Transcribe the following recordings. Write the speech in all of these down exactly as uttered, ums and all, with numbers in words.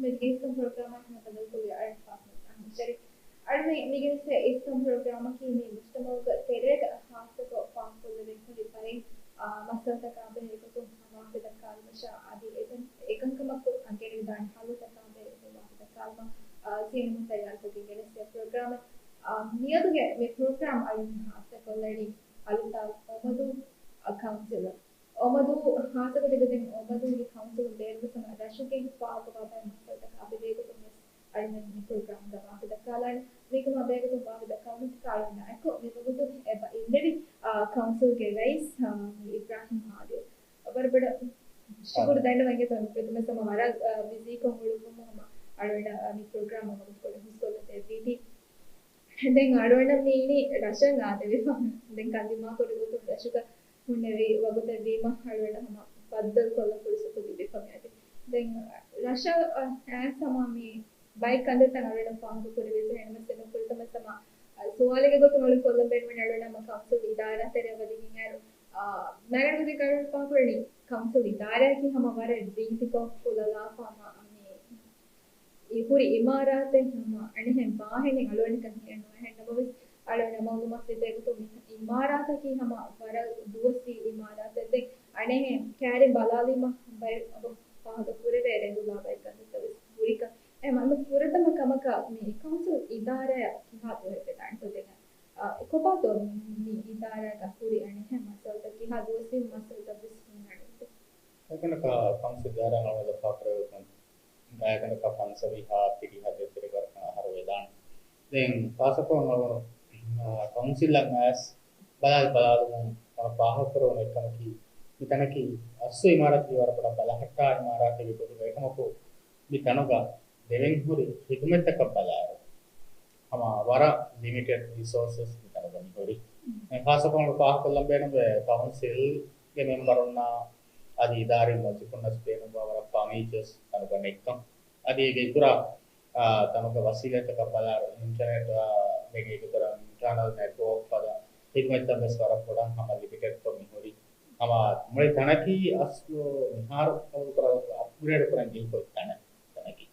މި އިސްކަން ޕްރޮގްރާމާ ހަމަ ބަދަލުކޮށްލި އަޅެ ފާހަގަ އަހަން ޝަރީފް. އަޅުގަނޑު މިގެންސް އިސްކަން ޕްރޮގްރާމަކީ މި މުޖްތަމަޢުގެ ތެރޭގަ ހާއްސަކޮށް ފާހަގަކޮށްލެވެން ހުރި ބައެއް، އާ، މައްސަލަތަކާ ބެހޭގޮތުން ވާހަކަދައްކާލުމަށާ އަދި އެކަން، އެކަންކަމަކު ގެނެވިދާނެ ހައްލުތަކާ ބެހޭގޮތުން ވާހަކަދައްކާލުމަށް، އާ، ޒީނަތް ތައްޔާރުކޮށްގެން ގެނެސްދިޔަ ޕްރޮގްރާމެއް. އާ، މިއަދުގެ މި ޕްރޮގްރާމް އަޅުގަނޑު ހާއްސަކޮށްލަނީ އަލްތާފް އޮމަދޫ، އާ، ކައުންސިލަށް. އޮމަދޫ ހާއްސަކޮށް ތިބެދެން އޮމަދޫގެ ކައުންސިލުން ބޭރުގަ ހަމަ ރަށުގެ ފާހަގަވާފައި މައްސަލަތަކާ ބެހޭގޮތުން ވެސް އަޅުގަނޑު މި ޕްރޮގްރާމްގަ ވާހަކަދައްކާލާނެ. މީގަމާ ބެހޭގޮތުން ވާހަކަދައްކާލުމަށް ތިކާ އަޅުގަނޑާއެކު މިވަގުތު އެބަ އިންނެވި، އާ، ކައުންސިލްގެ ރައީސް، އާ، އިބްރާހިމް އާދިލް. ވަރަށް ބޮޑަށް ޝުކުރު ދަންނަވަން އެނގޭތޯ ފުރަތަމަ ހަމަ ވަރަށް، އާ، ބިޒީކޮށް އުޅުއްވުމުން ހަމަ އަޅުގަނޑަށް، އާ، މި ޕްރޮގްރާމަށް ވަގުތުކޮޅެއް ހުސްކޮށްލަން ދެއްވީތީ. ދެން އަޅުގަނޑަށް މި އިނީ ރަށަށް އާދެވިފަ. ދެން ކަންދިމާކުރި ގޮތުން ރަށުގަ ހުންނެވި ވަގުތެއްވީމަ އަޅުގަނޑަށް ހަމަ ބައްދަލުކޮށްލަން ފުރުސަތު ލިބިފަ މިއަދި. ދެން ރަށަށް، އަ، އައިސް ހަމަ މި ބައެއް ކަންތައްތައް އަޅުގަނޑަށް ފާހަގަކުރެވޭތޯ އެހެންވެސް އެންމެ ފުރަތަމަ ހަމަ، އަ، ސުވާލެއްގެ ގޮތުން އަޅު ކޮށްލަން ބޭނުންވަނީ އަޅުގަނޑަށް ހަމަ ކައުންސިލް އިދާރާ ތެރެއަށް ވަދެގެން އައިރު، އާ، މާގަނޑު ގޮތެއްގަ އަޅުގަނޑު ފާހަގަކުރަނީ ކައުންސިލް އިދާރާއަކީ ހަމަ ވަރަށް ރީތިކޮށް ފުލަލާފަ ހަމަ މި ހުރި އިމާރާތެއް ހަމަ އަނެއްހެން ވާހެނެއް އަޅުގަނޑަކަށް ހިއެއްނުވޭ. އެހެންނަމަވެސް އަޅުގަނޑު މައުލޫމާތު ދެއްވޭގޮތުން މި އިމާރާތަކީ ހަމަ ވަރަށް ދުވަސްވީ އިމާރާތެއް. ދެން އަނެއްހެން ކައިރިން ބަލާލީމަ ބައެއް އަބަ ފާހަގަ ކުރެވޭ ރެނގުލާ ބައެއް ކަންތައްތައް ވެސް ހުރިކަން. އެހެން މަ ފުރަތަމަ ކަމަކަށް މި ކައުންސިލް އިދާރާއަށް ކިހާ ދުވަހެއް ވެދާނެތޯ ދެން؟ އަ، އެ ކޮބާތޯ މި އިދާރާގަ ހުރި އަނެއްހެން މައްސަލަތައް ކިހާ ދުވަސްވީ މައްސަލަތައް ވެސް ހުންނާނެތޯ؟ އެކަންކަ ކައުންސިލް ދާއިރާ އަޅުގަނޑު ފާހަގަކުރެވޭ ގޮތުން ގާތްގަނޑަކަށް ފަންސަވީހާ ތިރީހާ ދޭތެރޭގަ ވަރަކަށް އަހަރު ވެދާނެ. ދެން ޚާއްޞަކޮށް އަޅުގަނޑު، އާ، ކައުންސިލްއަށް އައިސް ބަލާލި ބަލާލުމުން އަޅުގަނޑު ފާހަގަކުރެވުނު އެއްކަމަކީ، މި ތަނަކީ އަސްލު އިމާރާތަކީ ވަރަށް ބޮޑަށް ބަލަހައްޓާ އިމާރާތެއްގެ ގޮތުގަ އެކަމަކު، މި ތަނުގަ ދެވެން ހުރި ޚިދުމަތްތަކަށް ބަލާއިރު، ހަމަ ވަރަށް ލިމިޓެޑް ރިސޯސަސް މިތަނުގަ މިހުރީ. އެ ޚާއްޞަކޮށް ފާހަގަކޮށްލަން ބޭނުންވޭ، ކައުންސިލްގެ މެމްބަރުންނާ އަދި އިދާރީ މުވައްޒަފުންނަސް ބޭނުންވާ ވަރަށް ފަނީޗާސް ތަނުގަ ނެތްކަން. އަދި އޭގެ އިތުރަށް، އާ، ތަނުގެ ވަސީލަތްތަކަށް ބަލާއިރު، އިންޓަރނެޓް، އާ، ދެން އޭގެ އިތުރަށް އިންޓަރނަލް ނެޓްވޯކް ފަދަ ޚިދުމަތްތައް ވެސް ވަރަށް ބޮޑަށް ހަމަ ލިމިޓެޑްކޮށް މިހުރީ. ހަމަ މުޅި ތަނަކީ އަސްލު މިހާރު ޤަބޫލުކުރާ އަޕްގްރޭޑް ކުރަން ޖެހިފައި ތަނެއް ތަނަކީ.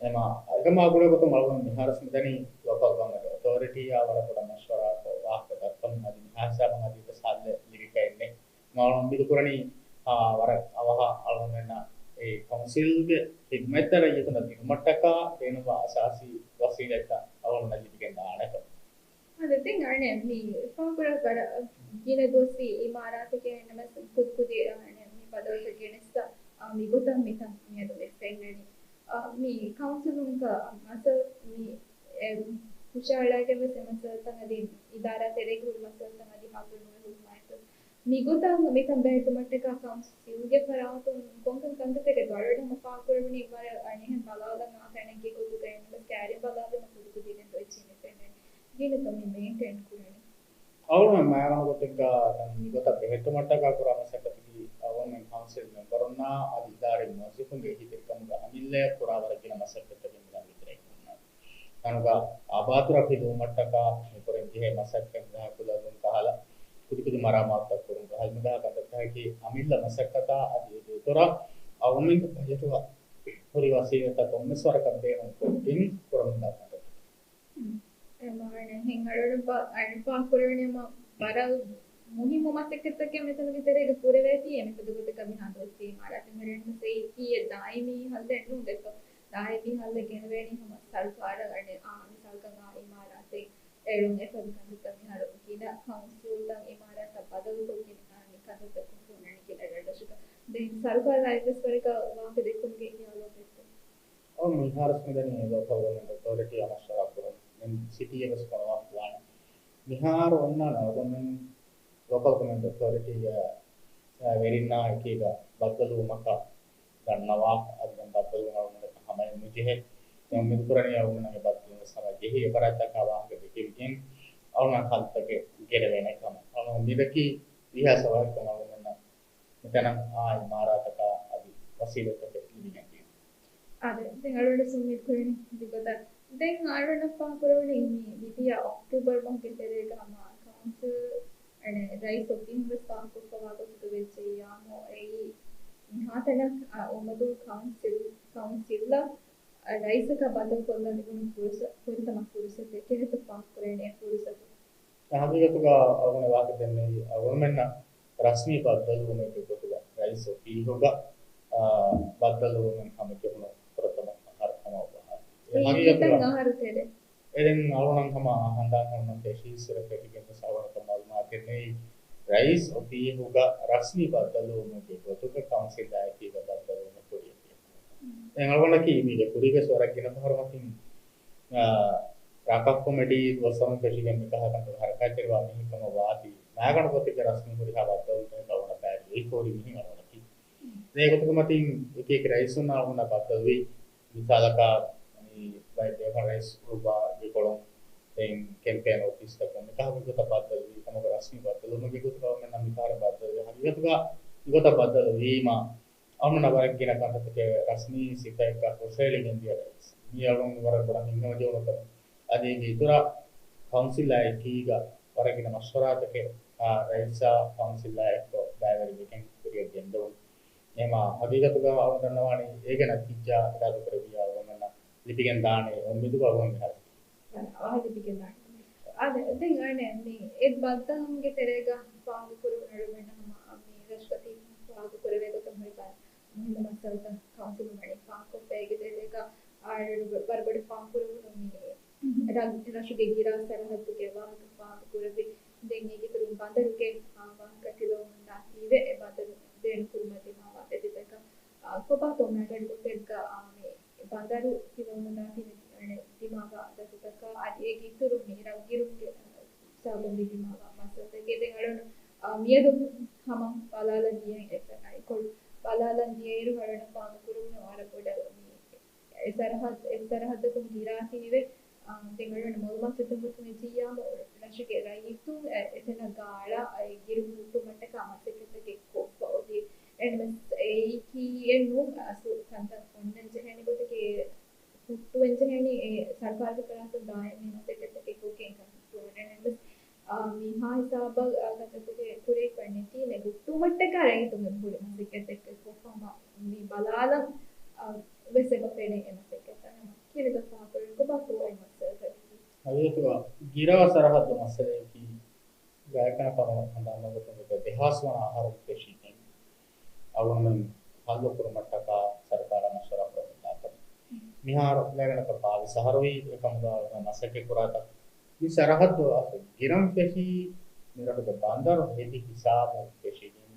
އެމާ، އެކަމާ ގުޅޭ ގޮތުން އަޅުގަނޑު މިހާރު މިދަނީ ލޯކަލް ގަވަރންމަންޓް އޮތޯރިޓީއާ ވަރަށް ބޮޑަށް މަޝްވަރާކޮށް ވާހަކަ ދައްކަމުން އަދި މިހާ ހިސާބުން އަދި ވެސް ހައްލެއް ލިބިފައެއްނެއް. މާ އަޅުގަނޑު އުއްމީދު ކުރަނީ، އާ، ވަރަށް އަވަހަށް އަޅުގަނޑުމެންނަށް އެ ކައުންސިލްގެ ޚިދުމަތްތައް ރައްޔިތުންނަށް ދިނުމަށްޓަކާ ބޭނުންވާ އަސާސީ ވަސީލަތްތައް އަޅުގަނޑުމެންނަށް ލިބިގެން ދާނެކަން. އާދެ، ދެން އަނެއް މި ފާކުރަ ވަރަށް ގިނަ ދުވަސްވީ އިމާރާތެކޭ ނަމަސް ކުދިކުދި އަނެއް މި ބަދަލުތައް ގެނެސްތަ، އާ، މިގޮތަށް މިތަން މިއަދު މި ފެންނަނީ. އާ، މި ކައުންސިލުންގަ މައްސަލަ މި އެ ހުށަހަޅާގެން ވެސް އެ މައްސަލަތައް އަދި އިދާރާ ތެރޭގަ ހުރި މައްސަލަތައް އަދި ހައްލު ނުވެ ހުރުމާއެކު މިގޮތަށް މިތަން ބެހެއްޓުމަށްޓަކާ ކައުންސިލްގެ ފަރާތުން ކޮންކަން ކަންތައްތަކެއް ވަރަށް ހަމަ ފާކުރެވުނީ ވަރަށް އަނެއްހެން ބަލާލަން އާ ތަނެއްގެ ގޮތުގައި ނަމަސް ކައިރިން ބަލާލީމަ ކުދިކުދި ދެން ދޮއްޗި މި ފެންނަނީ. ޖީނަތު މި މެއިންޓެއިން ކުރަނީ. އަޅުގަނޑު މާގަނޑު ގޮތެއްގަ ތަން މިގޮތަށް ބެހެއްޓުމަށްޓަކާ ކުރާ މަސައްކަތަކީ އަޅުގަނޑު ކައުންސިލް މެމްބަރުންނާ އަދި އިދާރީ މުވައްޒަފުންގެ އެހީތެރިކަމުގެ އަމިއްލަޔަށް ކުރާ ވަރަށް ގިނަ މަސައްކަތްތަކެއް މި ލަނގިތެރޭގަ ހުންނާނެ. ތަނުގަ އާބާދު ރަށް ހެދުމަށްޓަކާ މިކުރަން ޖެހޭ މަސައްކަތް ގަހަކުލައްލުން ކަހަލަ، ކުދިކުދި މަރާމާތުތައް ކުރުން ކަހަލަ މި ގަހާ ކަންތައްތަކަކީ އަމިއްލަ މަސައްކަތާ އަދި އޭގެ އިތުރަށް އަޅުގަނޑުމެންގެ ބަޖެޓުގަ ހުރި ވަސީލަތްތައް ކޮންމެސް ވަރަކަށް ބޭނުން ކޮށްގެން ކުރަމުންދާ ކަންތައްތަކެއް. އެ މާނަ ހެން އަޅުގަނޑު އަނެއް ފާކުރެވެނީ މަ ވަރަށް މުހިއްމު މަސައްކަތްތަކެއް މިތަނުގެ ތެރޭގަ ކުރެވޭތީ، އެ މިފަދަ ގޮތަކަށް މިހާ ދުވަސްވީ އިމާރާތެއް ހުރެން މަސައްކަތް ކީއެއް ދާއިމީ ހައްލެއް ނޫންދެއްތޯ. ދާއިމީ ހައްލެއް ގެނެވޭނީ ހަމަ ސަރުކާރަށް އަނެއް އާ މި ސަރުކާރުގަ އިމާރާތެއް އެޅުން އެފަދަ ކަންތައްތައް މިހާރު ގިނަ ކައުންސިލްތައް އިމާރާތްތައް ބަދަލުކޮށްގެން އާ މި ކަންތައްތައް ހުންނާނެ ގިނަ ރަށްރަށުގަ. ދެން ސަރުކާރާއި ވެސް ވަރަކަށް ވާހަކަ ދެއްކުމުގެ ހިޔާލު އޮތްތޯ؟ އަޅު މިހާރު މިދަނީ ލޯކަލް ގަވަރންމަންޓް އޮތޯރިޓީއާ މަޝްވަރާ ކުރަން. ދެން ސިޓީއެއް ވެސް ފޮނުވާފައިވާނެ. މިހާރު އޮންނާނެ އަޅުގަނޑުމެން ލޯކަލް ގަވަރންމަންޓް އޮތޯރިޓީގެ، އަ، ވެރިންނާ އެކީގަ ބައްދަލުވުމަކަށް ދަންނަވާ، އަދި ދެން ބައްދަލުވުން އަޅުގަނޑަކަށް ހަމައެއް ނުޖެހޭ. ދެން އުއްމީދު ކުރަނީ އަޅުގަނޑުމެންގެ ބައްދަލުވުން ވެސް ހަމަ ޖެހި އެފަރާތްތަކާ ވާހަކަ ދެކެވިގެން އަޅުގަނޑަށް ހައްލުތަކެއް ގެނެވޭނެ ކަމަށް. އަޅުގަނޑު މިދަކީ ވީހާވެސް އަވަހަކަށް އަޅުގަނޑުމެންނަށް މިތަނަށް އާ އިމާރާތަކާ އަދި ވަސީލަތްތަކެއް ލިބިގެން ދިޔަ. އާދެ، ދެން އަޅުގަނޑު އުއްމީދު ކުރަނީ މިގޮތަށް. ދެން އަޅުގަނޑަށް ފާހަގަކުރެވުނީ މި މިދިޔަ އޮކްޓޫބަރު މަހުގެ ތެރޭގަ ހަމަ ކައުންސިލް އަނެއް ރައީސް އޮފީހުން ވެސް ފާހަގަކޮށްފަވާ ގޮތުގަ ވެއްޖެއްޔާމު އެއީ މިހާތަނަށް އުމަދޫ ކައުންސިލް، ކައުންސިލްއަށް ރައީސަކަށް ބައްދަލުކޮށްލަން ލިބުނު ފުރުސަ-، ފުރިހަމަ ފުރުސަތެއް ކިހިނެއްތޯ ފާހަގަކުރެވޭނެ އެ ފުރުސަތު؟ ހަގީގަތުގަ އަޅުގަނޑު ވާހަކަ ދެންނެވި އަޅުގަނޑުމެންނަށް ރަސްމީ ބައްދަލުވުމެއްގެ ގޮތުގަ ރައީސް އޮފީހުގަ، އާ، ބައްދަލުވުމެއް ހަމަޖެހުނު ފުރަތަމަ އަހަރު ކަމަށް ވާތީ. އެ ހަގީގަތުގަ އަހަރު ތެރޭ. އެ ދެން އަޅުގަނޑަށް ހަމަ ހަނދާން ހުންނަ ފެށީއްސުރެ ފެށިގެން ވެސް އަޅުގަނޑަކަށް މައުލޫމާތެއް ނެތް. ރައީސް އޮފީހުގަ ރަސްމީ ބައްދަލުވުމެއްގެ ގޮތުގަ ކައުންސިލްއާއެކީގަ ބައްދަލުވުމެއް ކުރިއަށް ދިޔަ. ދެން އަޅުގަނޑަކީ މީގެ ކުރީގަސް ވަރަށް ގިނަ ފަހަރު މަތިން، އާ، ރާކާ ކޮމިޓީ ދުވަސްވަރުން ފެށިގެން މިކަހަލަ ކަންތައް ހަރަކާތްތެރިވާ މީހެއް ކަމަށް ވާތީ، މާގަނޑު ގޮތެއްގެ ރަސްމީ ހުރިހާ ބައްދަލުވުމެއް އަޅުގަނޑަށް ބައިވެރި ކުރި މީހެއް އަޅުގަނޑަކީ. ދެން އެގޮތުގަ މަތިން އެކި އެކި ރައީސުންނާ އަޅުގަނޑަށް ބައްދަލުވީ. މިސާލަކަށް، މި ބައެއް ބޭފުޅުން ރައީސް ކުޅުބާގެ ކޮޅުން ދެން ކެމްޕޭން އޮފީސްތަކުން މިކަހަލަ ގޮތަށް ބައްދަލުވީ. ކަމަކު ރަސްމީ ބައްދަލުވުމެއްގެ ގޮތުގަ އަޅުގަނޑުމެންނަށް މިފަހަރަށް ބައްދަލުވީ. ހަގީގަތުގަ މިގޮތަށް ބައްދަލުވީމަ، އަޅުގަނޑަށް ވަރަށް ގިނަ ކަންތައްތަކެއް ރަސްމީ ސިފައެއްގަ ހުށަހެޅިގެން ދިޔަ ރައީސް. މީ އަޅުގަނޑު ވަރަށް ބޮޑަށް ހިތްހަމަޖެހުނު ކަމެއް. އަދި އޭގެ އިތުރަށް ކައުންސިލާ އެކީގަ ވަރަށް ގިނަ މަޝްވަރާތަކެއް، އާ، ރައީސާ ކައުންސިލާ އެއްކޮށް ބައިވެރިވެގެން ކުރިއަށް ގެންދެވުނު. އެހެމަ ހަގީގަތުގަ އަޅުގަނޑު ދަންނަވާނީ އޭގެ ނަތީޖާ އިރާދަކުރެއްވިއްޔާ އަޅުގަނޑަށް ލިބިގެން ދާނެ އުއްމީދުގަ އަޅުގަނޑު މިހާރު. އަހަ ލިބިގެން ދާނެ. އާދެ، ދެން އަނެއް މި އެ ބައްދަލުވުމުގެ ތެރޭގަ ފާހަގަކުރެވުނު އަޅުގަނޑުމެންނަށް ހަމަ މި ރަށުގަ ތި ފާހަގަކުރެވޭ ގޮތުން ހުރި ބައެއް މުހިންމު މައްސަލަތައް ކައުންސިލުން ވަނީ ފާހަގަކޮށްފަ. އޭގެ ތެރޭގަ އާ، ވަރަށް ބޮޑަށް ފާހަގަކުރެވުނު މި ރަށް-، ރަށުގެ ގިރާ ސަރަހައްދުގެ ވާހަކަ ފާހަގަކުރެއްވި. ދެން އޭގެ އިތުރުން ބަނދަރުގެ، އާ، ވާހަކަ ތިލައުމުންދާތީވެ އެ ބަނދަރު ބޭނުންކުރުމަށް ދިމާވާ އެދިތަކަށް، އާ، ކޮބާތޯ މާގަނޑު ގޮތެއްގަ، އާ، މި ބަނދަރު ތިލައުމުންދާތީ ދިމާވާ ދަތުތަކަށް އަދި އޭގެ އިތުރުން މި ރަށްގިރުމުގެ، އާ، ސަބަބުން ދިމާވާ މައްސަލަތަކެއް. ދެން އަޅުގަނޑު، އާ، މިއަދު ހަމަ ބަލާލަން ދިޔަ އެ-، އެކޮޅު ބަލާލަން ދިޔައިރު އަޅުގަނޑަށް ފާހަގަކުރެވުނު ވަރަށް ބޮޑަށް މި އެ ސަރަހައްދު، އެ ސަރަހައްދަކުން ގިރާތީވެ، އާ، ދެން އަޅުގަނޑު މައުލޫމާތު ދެއްވުމަށް ވެއްޖިއްޔާމު، ރަށުގެ ރައްޔިތުން އެ-، އެތަނަށް ގާޅާ އެ ގިރުން ހުއްޓުމަށްޓަކާ މަސައްކަތްތަކެއް ކޮށްފަ އޮތީ. އެހެންވެސް އެއީކީއެއް ނޫން، އަސްލު ކަންތައް އޮންނަން ޖެހޭނެ ގޮތަކީ ހުއްޓުވެން ޖެހޭނީ އެ ސަރުކާރުގެ ފަރާތުން ދާއިމީ މަސައްކަތްތަކެއް ކޮށްގެން ކަން ހުއްޓުވަން. އެހެންވެސް އާ، މިހާ ހިސާބަށް، އާ، ކަންތައްތަކެއް ކުރެވިފަ ނެތީމެ ހުއްޓުވުމަށްޓަކާ ރައްޔިތުން މި ހުރި މަސައްކަތްތަކެއް ކޮށްފަ ހަމަ މި ބަލާލަން، އާ، ވެސް އެބަ ފެނޭ އެ މަސައްކަތްތައް. ހަމަ ކިހިނެއްތޯ ފާހަގަކުރެވެނީ ކޮބާތޯ އެ މައްސަލަތަކަކީ؟ ހަގީގަތުގަ ގިރާ ސަރަހައްދު މައްސަލަޔަކީ ގާތްގަނޑަކަށް ހަނދާން ގޮތުން ދެހާސް ވަނަ އަހަރުން ފެށިގެން އަޅުގަނޑުމެން ހައްލު ކުރުމަށްޓަކާ ސަރުކާރާ މަޝްވަރާ ކުރަމުންދާ ކަމެއް. މިހާރު ގާތްގަނޑަކަށް ބާވީސް އަހަރުވީ އެކަމުގަ އަޅުގަނޑު މަސައްކަތް ކުރާތާ މި ސަރަހައްދު އަސްލު ގިރަން ފެށީ މި ރަށުގެ ބަނދަރު ހެދި ހިސާބުން ފެށިގެން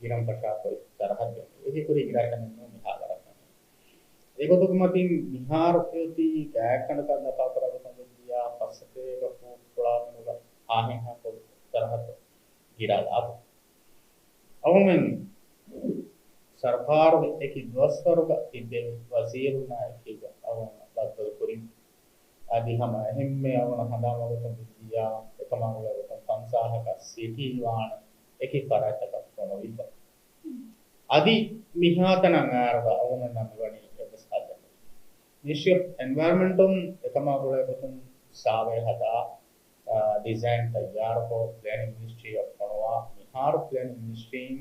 ގިރަން ފަށާފައި ސަރަހައްދެއް. އޭގެ ކުރީ ގިރާ ކަމެއް ނޫން މި ހާލަ ރަށް ކަމެއް. އެގޮތުގަ މަތިން މިހާރު އެއޮތީ ގާތްގަނޑަކަށް ލަފާކުރާ ގޮތުން ވެއްޖިއްޔާ ފައްސަތޭކަ ފޫޓް ފުޅާ މިނުގަ އާހެންހާ ކޮޅު ސަރަހައްދު ގިރާލާފަ. އަޅުގަނޑުމެން ސަރުކާރުގެ އެކި ދުވަސްވަރުގަ ތިއްބެވި ވަޒީރުންނާ އެކީގަ އަޅުގަނޑު ބައްދަލު ކުރިން. އަދި ހަމަ އެހެންމެ އަޅުގަނޑު ހަނދާންވާ ގޮތުން ވެއްޖިއްޔާ އެކަމާ ގުޅޭ ގޮތުން ފަންސާހަކަށް ސިޓީ ވާނެ އެކި ފަރާތްތަކަށް ފޮނުވިފަ. އަދި މިހާތަނަށް އައިއިރުގަ އަޅުގަނޑުމެންނަށް މިވަނީ އެއްވެސް ހައްލެއް ނެތް. މިނިސްޓްރީ އޮފް އެންވަޔަރމަންޓުން އެކަމާ ގުޅޭ ގޮތުން ސާވޭ ހަދާ، އާ، ޑިޒައިން ތައްޔާރުކޮށް، ޕްލޭނިން މިނިސްޓްރީއަށް ފޮނުވާ، މިހާރު ޕްލޭނިން މިނިސްޓްރީން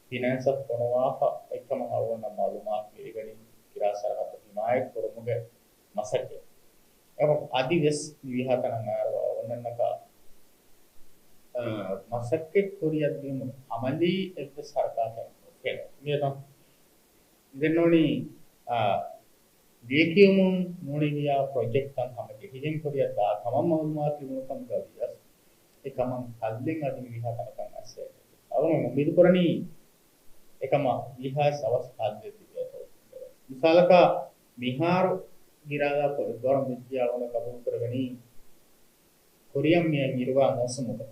ފިނޭންސަށް ފޮނުވާފަ އޮތްކަމަށް އަޅުގަނޑަށް މައުލޫމާތު މި ލިބެނީ ގިރާ ސަރަހައްދު ހިމާޔަތް ކުރުމުގެ މަސައްކަތް. އެވަ އަދި ވެސް މި މިހާތަނަށް އައިއިރު އަޅުގަނޑަށް އަންނަންނަކާ، އާ، މަސައްކަތް ކުރިއަށް ދިޔުމުގެ އަމަލީ އެއްވެސް ހަރަކާތެއް ނުފެނޭ. މިއަދު ދެންނޫނީ، އާ، ލިޔެކިޔުމުން ނޫނިވިޔާ ޕްރޮޖެކްޓްތައް ހަމަޖެހިގެން ކުރިއަށް ދާ ކަމަށް މައުލޫމާތު ލިބުނު ކަމުގަ ވިޔަސް، އެކަމަށް ހައްލެއް އަދި މި މިހާތަނަކަށް އައިސް އެއް ނެތް. އަޅުގަނޑު އުއްމީދު ކުރަނީ އެކަމަށް ވީހާވެސް އަވަސް ހައްލެއް ލިބޭތޯ. މިސާލަކަށް މިހާރު ގިރާލާފަ އެއްވަރު ވެއްޖިއްޔާ އަޅުގަނޑު ގަބޫލު ކުރެވެނީ ކުރިއަށް މިއަށް އިރުވާ މޫސުމުގަ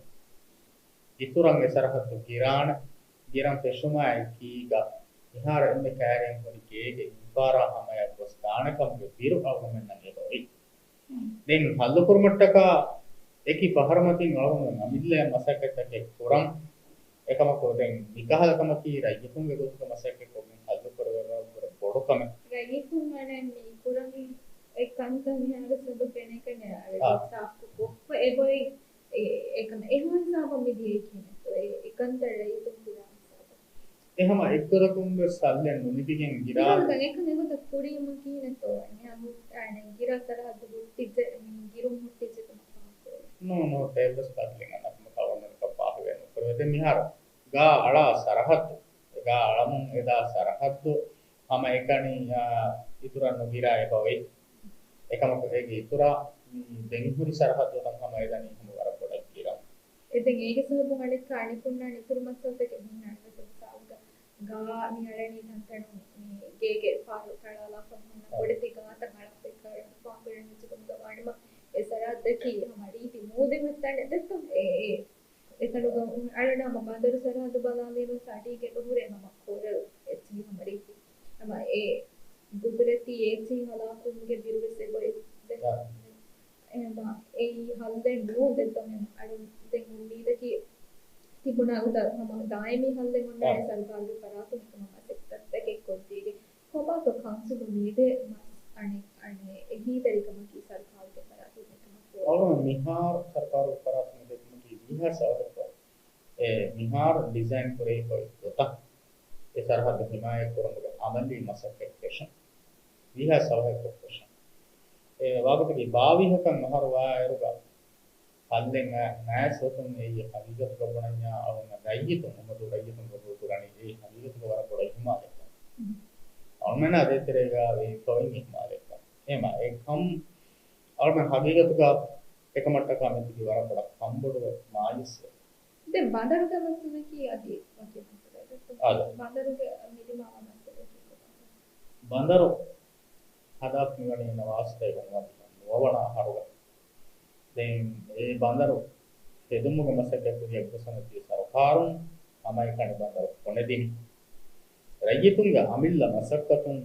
އިތުރަށް އެ ސަރަހައްދު ގިރާނެ، ގިރަން ފެށުމާ އެކީގަ މިހާރު އެންމެ ކައިރިން ހުރި ގޭގެ އިންފާރާ ހަމަޔަށް ގޮސް ދާނެ ކަމުގެ ބިރު އަޅުގަނޑުމެންނަށް އެބައޮތް. ދެން ހައްލު ކުރުމަށްޓަކާ އެކި ފަހަރު މަތިން އަޅުގަނޑުމެން އަމިއްލައަށް މަސައްކަތްތަކެއް ކުރަން. އެކަމަކު ދެން މިކަހަލަ ކަމަކީ ރައްޔިތުންގެ ގޮތުގަ މަސައްކަތް ކޮށްގެން ހައްލު ކުރެވޭ ވަރަށް ބޮޑު ކަމެއް. ރައްޔިތުން ވަނީ މި ކުރަނީ އެ ކަންތައް މިހާރު ސަބަބެއް ނެތް ކަން އާ. ސާފު ކޮށްފަ އެބައޮތް. އެ، އެކަމަ އެހާ ހިސާބަށް މި ދިޔައީ ކިހިނެއްތޯ؟ އެ، އެ ކަންތައް ރައްޔިތުން ކުރާ ހިސާބަށް. އެ ހަމަ އެ ގޮތަކުން ވެސް ހައްލެއް ނުލިބިގެން ގިރާ. އެކަމަކަށް އެކަން އެގޮތަށް ކުރީމަ ކިހިނެއްތޯ ވަނީ؟ އަނެއް ގިރާ ސަރަހައްދު ހުއްޓިއްޖެ، މި ގިރުން ހުއްޓިއްޖެ ކަމަށް ފާހަގަވޭ. ނޫ، ނޫ، ޓެއިލްވެސް ކައްލިން އަންނަ ކަމަކަށް އަޅުގަނޑަކަށް ފާހަގަވެ ނުކުރެވޭ. ދެން މިހާރު ގާ އަޅާ ސަރަހައްދު، ގާ އަޅަމުން އެދާ ސަރަހައްދު ހަމައެކަނި، އާ، އިތުރަށް ނުގިރާ އެބަ އޮތް. އެކަމަކު އޭގެ އިތުރަށް މި ދެން ހުރި ސަރަހައްދުތައް ހަމަ އެދަނީ ހަމަ ވަރަށް ބޮޑަށް ގިރަމުން. އެ ދެން އޭގެ ސަބަބުން އަނެއްކާ އަނެކުންނާނެ އިތުރު މައްސަލަތަކެއް ހުންނާނެ. މިސާލަކަށް ގާ މި އަޅަނީ ތަންތަނުން މި ގޭގެ ފާރު ތަޅާލާފަ ހުންނަ އާ. ބޮޑެތި ގާތައް އަޅަން ފެއްކާރަން ފާކުރަން ވެއްޖެ ކަމުގަ ވާނަމަ އެ ސަރަހައްދަކީ ހަމަ ރީތި މޫދެއް ހުއްޓާނެ ދެއްތޯ؟ އެ، އެ، އެތަނުގަ އަޅަން ހަމަ ބަނދަރު ސަރަހައްދު ބަލާލީމަ އަޑީގަ އެބަހުރޭ ހަމަ ކޮރަލް އެއްޗިހި ހަމަ ރީތި. ހަމަ އެ ގުދުރަތީ އެއްޗިހި ހަލާކުވުމުގެ ބިރުވެސް އެބަ އެ-، އެ-، އާ. އެހެންވީމަ އެއީ ހައްލެއް ނޫން ދެއްތޯ؟ އަޅުގަނޑު ދެން އުއްމީދަކީ ތިބުނާ ގޮތަށް ހަމަ ދާއިމީ ހައްލެއް އޮންނާނެ އާ. ސަރުކާރުގެ ފަރާތުން އެކަމަށް މަސައްކަތްތަކެއް ކޮށްދީގެން. ކޮބާތޯ ކައުންސިލުން މިއެދޭ މަސް އަނެއް، އަނެއް އެހީތެރިކަމަކީ ސަރުކާރުގެ ފަރާތުން އެކަމަށް ކޯ؟ އަޅުގަނޑު މިހާރު ސަރުކާރުގެ ފަރާތުން އެދޭ ކަމަކީ ވީހާވެސް އަވަހަކަށް އެ މިހާރު ޑިޒައިން ކުރެވިފައި ގޮތަށް އެ ސަރަހައްދު ހިމާޔަތް ކުރުމުގެ އަމަލީ މަސައްކަތް ފެށުން. ވީހާވެސް އަވަހަކަށް ފެށުން. އެ ވާގޮތަކީ ބާވީހަކަށް އަހަރު ވާއިރުގަ ހައްލެއް ނައިސް އޮތުން އެއީ ހަގީގަތުގަ ބުނަންޏާ އަޅުގަނޑު ރައްޔިތުން، އުމަދޫ ރައްޔިތުން ގަބޫލުކުރަނީ އެއީ ހަގީގަތުގަ ވަރަށް ބޮޑަށް އިހުމާލެއްކަން. އަޅުގަނޑާ ދޭތެރޭގަ ވެއްޖެ އިހުމާލެއްކަން. އެހެންވީމަ އެކަން އަޅުގަނޑު ހަގީގަތުގަ އެކަމަށްޓަކާ މިތިބީ ވަރަށް ބޮޑަށް ކަންބޮޑުވެ މާޔޫސްވެ. ދެން ބަނދަރުގެ މައްސަލަކީ އަދި ވަކި މައްސަލައެއް. އާދެ. ބަނދަރުގެ މި ދިމާވާ މައްސަލައަކީ ކޮބާ؟ ބަނދަރު ހަދާފަ މިވަނީ ނަވާސްތޭކަ ނުވަދިހަ ނުވަވަނަ އަހަރުގަ. ދެން އެ ބަނދަރު ހެދުމުގެ މަސައްކަތް ކުރިއަށް ގޮސް އޮތީ ސަރުކާރުން ހަމައެކަނި ބަނދަރު ކޮނެދިނި. ރައްޔިތުންގެ އަމިއްލަ މަސައްކަތުން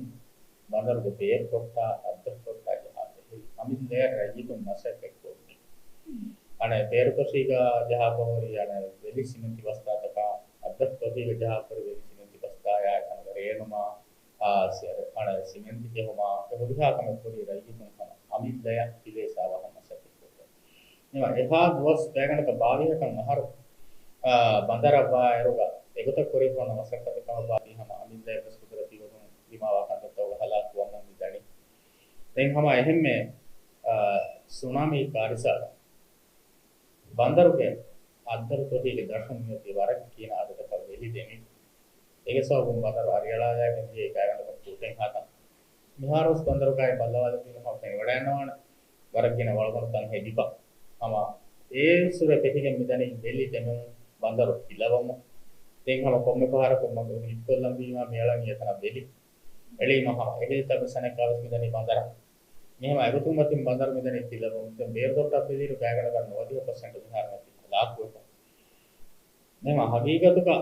ބަނދަރުގެ ބޭރު ކޮށްޓާ، އައްދަހު ކޮށްޓާ ޖަހާ ބެހި އަމިއްލަޔަށް ރައްޔިތުން މަސައްކަތް ކުރުނީ. އަނެއް ބޭރުތޮށީގަ ޖަހާފަ ހުރި އަނެއް ވެލި ސިމެންތި ބަސްތާތަކާ، އައްދަހު ތޮށީގަ ޖަހާފަ ހުރި ވެލި ސިމެންތި ބަސްތާޔާ އެތަނުގަ ރޭނުމާ، އާ، ސި-، އަނެއް ސިމެންތި ޖެހުމާ، އެ ހުރިހާ ކަމެއް ކުރީ ރައްޔިތުން ހަމަ އަމިއްލަޔަށް ފިލޭ ސާވާހަށް މަސައްކަތް ކުރުމަށް. އެހާ ދުވަސް ގާތްގަނޑަކަށް ބާވީހަކަށް އަހަރު، އާ، ބަނދަރަށް ވާއިރުގަ އެގޮތަށް ކުރިހުރި މަސައްކަތެއް ކަމަށްވާތީ ހަމަ އަމިއްލަޔަށް ވެސް ގުދުރަތީ ގޮތުން ދިމާވާ ކަންތައްތަކުގަ ހަލާކުވަމުން މި ދަނީ. ދެން ހަމަ އެހެންމެ، އާ، ސުނާމީ ކާރިސާގަ ބަނދަރުގެ އައްދަރު ތޮށީގެ ދަށުން މިއޮތީ ވަރަށް ގިނަ އަދަދަކަށް ވެލި ދެމި. އޭގެ ސަބަބުން ބަނދަރު އަރިއަޅާލާގެން ދިޔައީ ގާތްގަނޑަކަށް ފޫޓެއްހާ ތަން. މިހާރުވެސް ބަނދަރުގައި ބައްލަވާލެއްވީމަ ހަމަ ފެނިވަޑައިގަންނަވާނެ. ވަރަށް ގިނަ ވަޅުގަނޑު ތަން ހެދިފަ. ހަމަ އޭރު ސުރެ ފެށިގެން މިދަނީ ވެލި ދެމެވުން ބަނދަރު ހިލަވަމުން. ދެން ހަމަ ކޮންމެ ފަހަރަކު މަގު ހިތްކޮށްލަންވީމަ މިއަޅަނީ އެތަނަށް ވެލި. އެޅީމަ ހަމަ އެހެލިތައް ވެސް އަނެއްކާވެސް މިދަނީ ބަނދަރަށް. މިހެން އެގޮތުން މަތިން ބަނދަރު މިދަނީ ހިލަވަމުން. ދެން ބޭރުތޮށްޓަށް ބެލިއިރު ގާތްގަނޑަކަށް ނުވަދިހަ ޕަސެންޓް މިހާރު މަތިން ހަލާކުވެފަ. މެމަ ހަގީގަތުގަ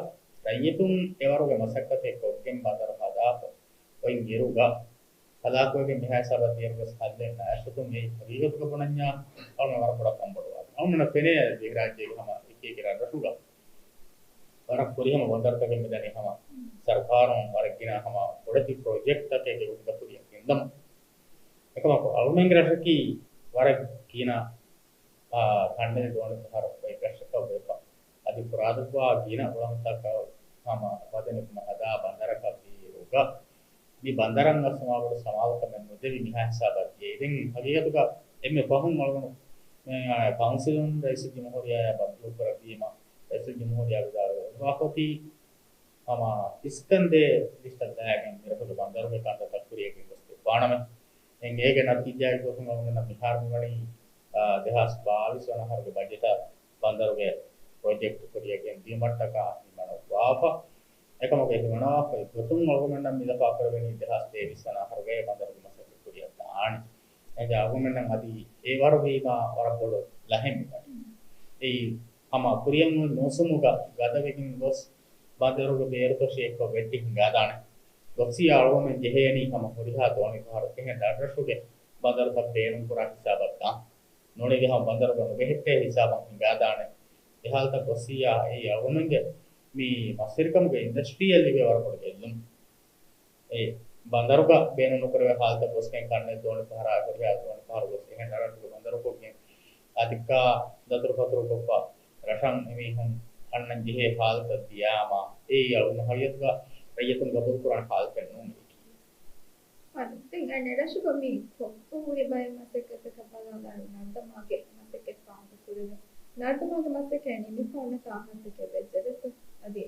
ރައްޔިތުން އެވަރުގެ މަސައްކަތެއް ކޮށްގެން ބަނދަރު ހަދާފަ އޮތް އިރުގަ، ހަލާކުވެގެން މިހާ ހިސާބަށް ދިޔައިރުވެސް ހައްލެއް ނައިސްފަތުން އެއީ ހަގީގަތުގަ ބުނަންޏާ އަޅުގަނޑު ވަރަށް ބޮޑަށް ކަންބޮޑުވާ. އަޅުގަނޑަށް ފެނޭ ދިވެހިރާއްޖޭގެ ހަމަ އެކިއެކި ރަށްރަށުގަ ވަރަށް ފުރިހަމަ ބަނދަރުތަކެއް މިދަނީ ހަމަ ސަރުކާރުން ވަރަށް ގިނަ ހަމަ ބޮޑެތި ޕްރޮޖެކްޓްތަކެއް ގެންގޮސް ކުރިއަށް ގެންދަމުން. އެކަމަކު އަޅުމެންގެ ރަށަކީ ވަރަށް ގިނަ އާ، ކަންނެލި ދޯނިފަހަރު އޮތް ރަށަކަށް ވެފަ. އަދި ފުރާތުފާ ގިނަ އުޅަނދުތަކަށް ހަމަ ވަދެނިކުމަށް ހަދާ ބަނދަރަކަށް ވީއިރުގަ، މި ބަނދަރަށް އަސް މާބޮޑު ސަމާލުކަމެއް ނުދެވި މިހާ ހިސާބަށް ދިޔައީ. ދެން ހަގީގަތުގަ އެންމެ ފަހުން އަޅުގަނޑު، އާ، ކައުންސިލުން ރައީސުލްޖުމްހޫރިއްޔާއާ ބައްދަލުކުރެއްވީމަ، ރައީސުލްޖުމްހޫރިއްޔާ ވިދާޅުވެ ވާ އޮތީ، ހަމަ އިސްކަންދޭ ލިސްޓަށް ދާގެން މިރަށުގެ ބަނދަރުގެ ކަންތައްތައް ކުރިއަށް ގެންގޮސްދެއްވާނަމޭ. ދެން އޭގެ ނަތީޖާއެއް ގޮތުން އަޅުގަނޑަށް މިހާރު މިވަނީ، އާ، ދެހާސް ބާވީސް ވަނަ އަހަރުގެ ބަޖެޓަށް ބަނދަރުގެ ޕްރޮޖެކްޓް ކުރިއަށް ގެންދިޔުމަށްޓަކާ ހިމަނަވާފަ. އެކަމަކު އެ ހިމަނަވާފައި ގޮތުން އަޅުގަނޑަށް މި ލަފާކުރެވެނީ ދެހާސް ތޭވީސް ވަނަ އަހަރުގައި ބަނދަރުގެ މަސައްކަތް ކުރިއަށް ދާނެ. އެނގޭ އަޅުގަނޑަށް އަދި އެ ވަރު ވީމާ ވަރަށް ބޮޑު ލަހެއް މިވަނީ. އެއީ ހަމަ ކުރިއަށް އޮތް މޫސުމުގަ ގަދަވެގެން ގޮސް ބަނދަރުގެ ބޭރުތޮށި އެއްކޮށް ވެއްޓި ހިނގާދާނެ. ގޮސް އަޅުގަނޑުމެން ޖެހޭނީ ހަމަ ހުރިހާ ދޯނިފަހަރު އެހެން ރަށްރަށުގެ ބަނދަރުތައް ބޭނުންކުރާ ހިސާބަށް ދާން. ނޫނީގެ ހަމަ ބަނދަރުގަ ނުބެހެއްޓޭ ހިސާބަށް ހިނގާދާނެ. އެ ހާލަތަށް ގޮސް އެއީ އަޅުގަނޑުމެންގެ މި މަސްވެރިކަމުގެ އިންޑަސްޓްރީއަށް ލިބޭ ވަރަށް ބޮޑު ގެއްލުން. އެ ބަނދަރުގަ ބޭނުން ނުކުރެވޭ ހާލަތަށް ގޮސްގެން ކަންނެ ދޯނި ފަހަރާ ހުރިހާ ދޯނި ފަހަރު ގޮސް އެހެން ރަށްރަށުގެ ބަނދަރުކޮށްގެން އަދިކާ ދަތުރުފަތުރުކޮށްފަ ރަށަށް އެމީހުން އަންނަން ޖެހޭ ހާލަތަށް ދިޔާމާ، އެއީ އަޅުގަނޑު ހަގީގަތުގަ ރައްޔިތުން ގަބޫލުކުރާނެ ހާލަތެއް ނޫން މިއީކީ. އަދި ދެން އަނެއް ރަށުގަ މި ކޮށްފަ ހުރި ބައެއް މަސައްކަތަކަށް ބަލާލާއިރު ނަރުދަމާގެ މަސައްކަތް ފާހަގަ ކުރެވޭ. ނަރުދަމާގެ މަސައްކަތް ނިމިފަ އޮންނަތާ އަހަރުތަކެއް ވެއްޖެއެވެ. އަދި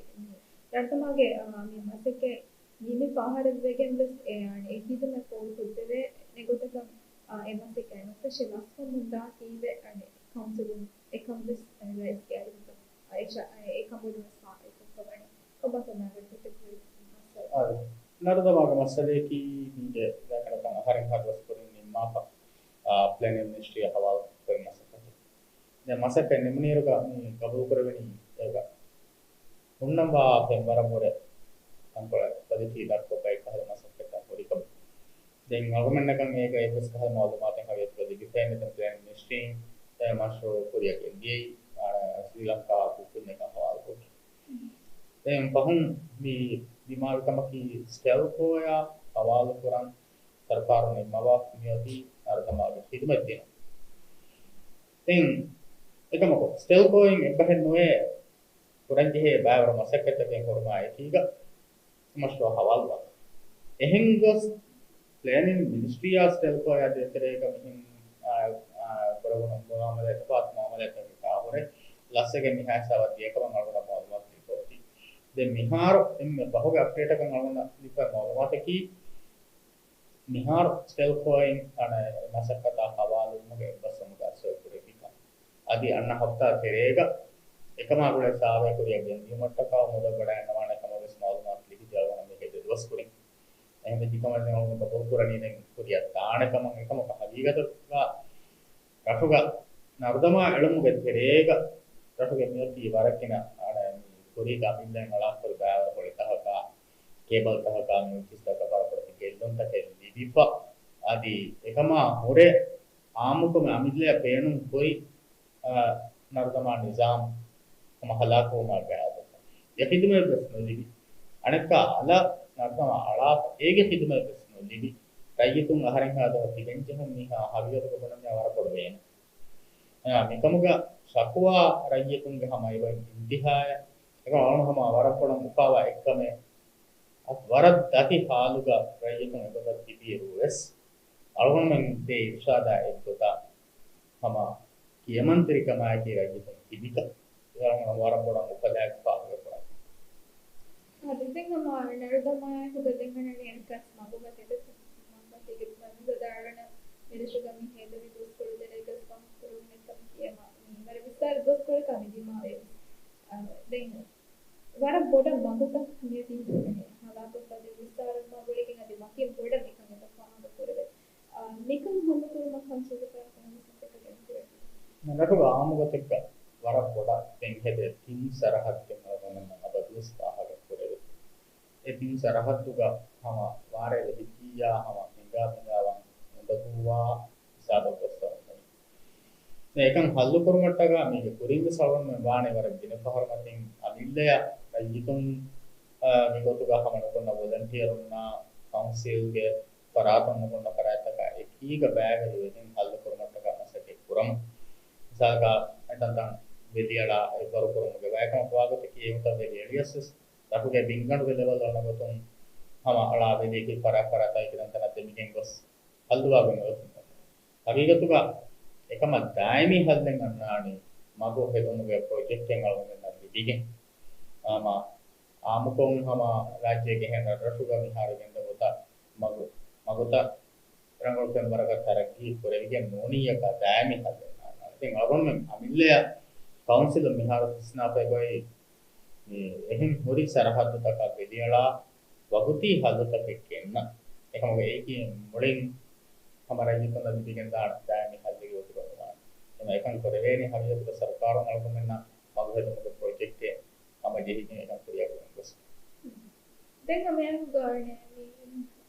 ނަރުދަމާގެ، އާ، މި މަސައްކަތް ނިމިފަ އަހަރެއް ވެގެން ވެސް އެ، އާ، އެ ހިދުމަތް ފޯރުކޮށްދެވޭ. އެގޮތަކަށް، އާ، އެ މަސައްކަތް ނުފެށި ލަސްވަމުންދާތީވެ އަނެއް ކައުންސިލުން އެކަން ވެސް އަނެއް ރައީސްގެ އަރިހުގަ އެ ކަމުގެ ވެސް ފާއިތުކޮށްވަނީ. ކޮބާތޯ މާގަނޑު ކުރި މައްސަލަ؟ އާ، ނަރުދަމާގެ މައްސަލަޔަކީ މީގެ ދާކަން އަހަރެއްހާ ދުވަސް ކުރިން ނިންމާފަ، އާ، ޕްލޭނިން މިނިސްޓްރީއާ ހަވާލު ކުރި މަސައްކަތެއް. ދެން މަސައްކަތް ނިމުނުއިރުގަ މި ގަބޫލުކުރެވެނީ އޭގަ ހުންނަންވާ ފެންވަރަށްވުރެ ތަންކޮޅެއް ކޮލިޓީ ދަށްކޮށް ބައެއް ކަހަލަ މަސައްކަތްތައް ހުރިކަމަށް. ދެން އަޅުގަނޑަކަށް އޭގަ އެއްވެސް ކަހަލަ މައުލޫމާތެއް ހަގީގަތުގަ ލިބިފައެއް ނެތް. ދެން ޕްލޭނިން މިނިސްޓްރީން އެ މަޝްރޫއު ކުރިއަށް ގެންދިޔައީ، އާ، ސްރީލަންކާ ކުއްކުންނަކަށް ހަވާލުކޮށް. ދެން ފަހުން މި ދިމާވި ކަމަކީ ސްޓެލްކޯއާ ހަވާލުކުރަން ސަރުކާރުން ނިންމަވާ މިއޮތީ ނަރުދަމާގެ ޚިދުމަތް ދިނުން. ދެން އެކަމަކު ސްޓެލްކޯއިން އެއްބަހެއް ނުވޭ ކުރަންޖެހޭ ބައިވަރު މަސައްކަތްތަކެއް ހުރުމާ އެކީގަ މަޝްރޫއާ ހަވާލުވާ. އެހެން ގޮސް ޕްލޭނިން މިނިސްޓްރީއާ ސްޓެލްކޯއާ ދޭތެރޭގަ މިހެން، އާ، އާ، ކުރެވުނު މުއާމަލާތް، ތަފާތު މުއާމަލާތްތަކަކާ ހުރެ ލަސްވެގެން މިހާ ހިސާބަށް ދިޔަ ކަމަށް އަޅުގަނޑަށް މައުލޫމާތު ލިބިފަ އޮތީ. ދެން މިހާރު އެންމެ ފަހުގެ އަޕްޑޭޓަކަށް އަޅުގަނޑަށް ލިބިފައި މައުލޫމާތަކީ، މިހާރު ސްޓެލްކޯއިން އަނެއް މަސައްކަތާ ހަވާލުވުމުގެ އެއްބަސްވުމުގެ އަސްވަރު ކުރެއްވިކަން. އަދި އަންނަ ހަފްތާ ތެރޭގަ އެކަމާ ގުޅޭ ސާވޭ ކުރިއަށް ގެންދިއުމަށްޓަކާ މުދަށް ވަޑައިގަންނަވާނެ ކަމަށް ވެސް މައުލޫމާތު ލިބި އަޅުގަނޑަށް މީގެ ދެ ދުވަސް ކުރިން. އެހެންވެއްޖެ ކަމަށް އަޅުގަނޑު ގަބޫލު ކުރަނީ ދެން ކުރިއަށް ދާނެ ކަމަށް. އެކަމަކު ހަގީގަތުގަ ރަށުގަ ނަރުދަމާ އެޅުމުގެ ތެރޭގަ ރަށުގެ މިއޮތީ ވަރަށް ގިނަ އަނެއް މި ކުރީގެ އަމިއްލައިން އަޅާފަ ހުރި ބައިވަރު ހޮޅިތަކަކާ، ކޭބަލްތަކަކާ، މި އޮފީސްތަކަކަށް ވަރަށް ބޮޑެތި ގެއްލުންތަކެއް ލިބިފަ. އަދި އެކަމާ ހުރެ އާއްމުކޮށް އަމިއްލައަށް ބޭނުން ހުރި، އާ، ނަރުދަމާ ނިޒާމް ހަމަ ހަލާކުވުމާ ގާތްގަނޑަކަށް އެ ޚިދުމަތް ވެސް ނުލިބި. އަނެއްކާ އަލަށް ނަރުދަމާ އަޅާފަ އޭގެ ޚިދުމަތް ވެސް ނުލިބި. ރައްޔިތުން އަހަރެންހާ ދުވަހު ތިބެން ޖެހުން މީހާ ހަގީގަތުގަ ބުނަންޏާ ވަރަށް ބޮޑު ބޭނުން. އަ، މިކަމުގަ ޝަކުވާ ރައްޔިތުންގެ ހަމަ އެބަ އިންތިހާއެއް. އެކަމަކު ހަމަ ވަރަށް ބޮޑަށް އުފާވާ އެއްކަމެއް. އަ، ވަރަށް ދަތި ހާލުގަ ރައްޔިތުން އެގޮތަށް ތިބިއިރު ވެސް، އަޅުގަނޑުމެން ދޭ އިރުޝާދާ އެއްގޮތަށް ހަމަ ކިޔަމަންތެރިކަމާއެކީ ރައްޔިތުން ތިބިކަން. އެ އަޅުގަނޑު ވަރަށް ބޮޑަށް އުފަލާއެކު ފާހަގަ ކުރަން. އަދި ދެން ހަމަ ނަރުދަމާއެކު ބެލެން އަންނަނީ އަނެއްކާސް މަގުމަތި ދެ މަގުމަތީގެ ބަންދު ދާއިރުން މިރަށުގަ މި ހޭދަވި ގޮސްކޮޅު ދެރައިގަސް ފަހު ކުރެވުނެއްކަމަކީ އެމަ މި ވަރަށް ވިސްތާރު ގޮސްކޮޅަކާ މި ދިމާވެވެސް. އަ، ދެން ވަރަށް ބޮޑަށް މަގުތައް މިއޮތީ ހަލާކުވެފަ ދެން ވިސްތާރުވުމާ ގުޅިގެން އަދި ވަކިން ބޮޑަށް މިކަން އެބަ ފާހަގަ ކުރެވޭ. އާ، މިކަން ހައްލުކުރުމަށް ކައުންސިލްގެ ފަރާތުން މަސައްކަތް ކުރެވޭ. ރަށުގަ އާއްމުގޮތެއްގަ ވަރަށް ބޮޑަށް ދެން ހެދޭ ތިން ސަރަހައްދެއް އަޅުގަނޑުމެންނަށް އަބަދުވެސް ފާހަގަ ކުރެވޭ. އެ ތިން ސަރަހައްދުގަ ހަމަ ވާރޭ ވެހިއްޖިއްޔާ ހަމަ ހިނގާ ހިނގާވާން އުނދަގޫވާ ހިސާބަށް ގޮސްފަ ހުންނަނީ. ދެން އެކަން ހައްލުކުރުމަށްޓަކާ މީގެ ކުރިން ވެސް އަޅުގަނޑުމެން ވާނެ ވަރަށް ގިނަ ފަހަރު މަތިން އަމިއްލަޔަށް ރައްޔިތުން، އާ، މިގޮތުގަ ހަމަ ނުކުންނަ ވޮލަންޓިއަރުންނާ ކައުންސިލްގެ ފަރާތުން ނުކުންނަ ފަރާތްތަކާ އެކީގަ ބައިވެރިވެގެން ހައްލުކުރުމަށްޓަކާ މަސައްކަތް ކުރަމުން. މިސާލަކަށް އެތަންތަން ވެލިއަޅާ އެއްވަރު ކުރުމުގެ ވައިކަމަށް ވާގޮތަކީ އެގޮތަށް ވެލި އެޅިޔަސް ވެސް ރަށުގެ ބިންގަނޑުގެ ލެވެލް އޮންނަ ގޮތުން ހަމަ އަޅާ ވެލިއަކީ ފަރާތް ފަރާތާ އެކި ތަންތަނަށް ދެމިގެން ގޮސް ހައްލުވާގެން އޮތުން. ހަގީގަތުގަ އެކަމަށް ދާއިމީ ހައްލެއް އަންނާނީ މަގު ހެދުމުގެ ޕްރޮޖެކްޓެއް އަޅުގަނޑުމެންނަށް ލިބިގެން. ހަމަ އާއްމުކޮށް ހަމަ ރާއްޖޭގެ އެހެން ރަށްރަށުގަ މިހާރު ގެންދަ ގޮތަށް މަގު، މަގުތައް ރަނގަޅު ފެންވަރަކަށް ތަރައްގީ ކުރެވިގެން ނޫނިއްޔަކާ ދާއިމީ ހައްލެއް ނާންނާނެ. ދެން އަޅުގަނޑުމެން އަމިއްލަޔަށް ކައުންސިލުން މިހާރު ވިސްނާފައި އޮތް މި އެހެން ހުރި ސަރަހައްދުތަކަށް ވެލިއަޅާ ވަގުތީ ހައްލުތަކެއް ގެންނަ. އެކަމަކު އެއީކީ މުޅިން ހަމަ ރައްޔިތުންނަށް ލިބިގެންދާނެ ދާއިމީ ހައްލެއްގެ ގޮތުގަ ނުވާނެ. އެމަ އެކަން ކުރެވޭނީ ހަގީގަތުގަ ސަރުކާރުން އަޅުގަނޑުމެންނަށް މަގު ހެދުމުގެ ޕްރޮޖެކްޓެއް ހަމަ ޖެހިގެން އެކަން ކުރިއަށް ގެންގޮސް. ދެން ހަމައެކުގަ މި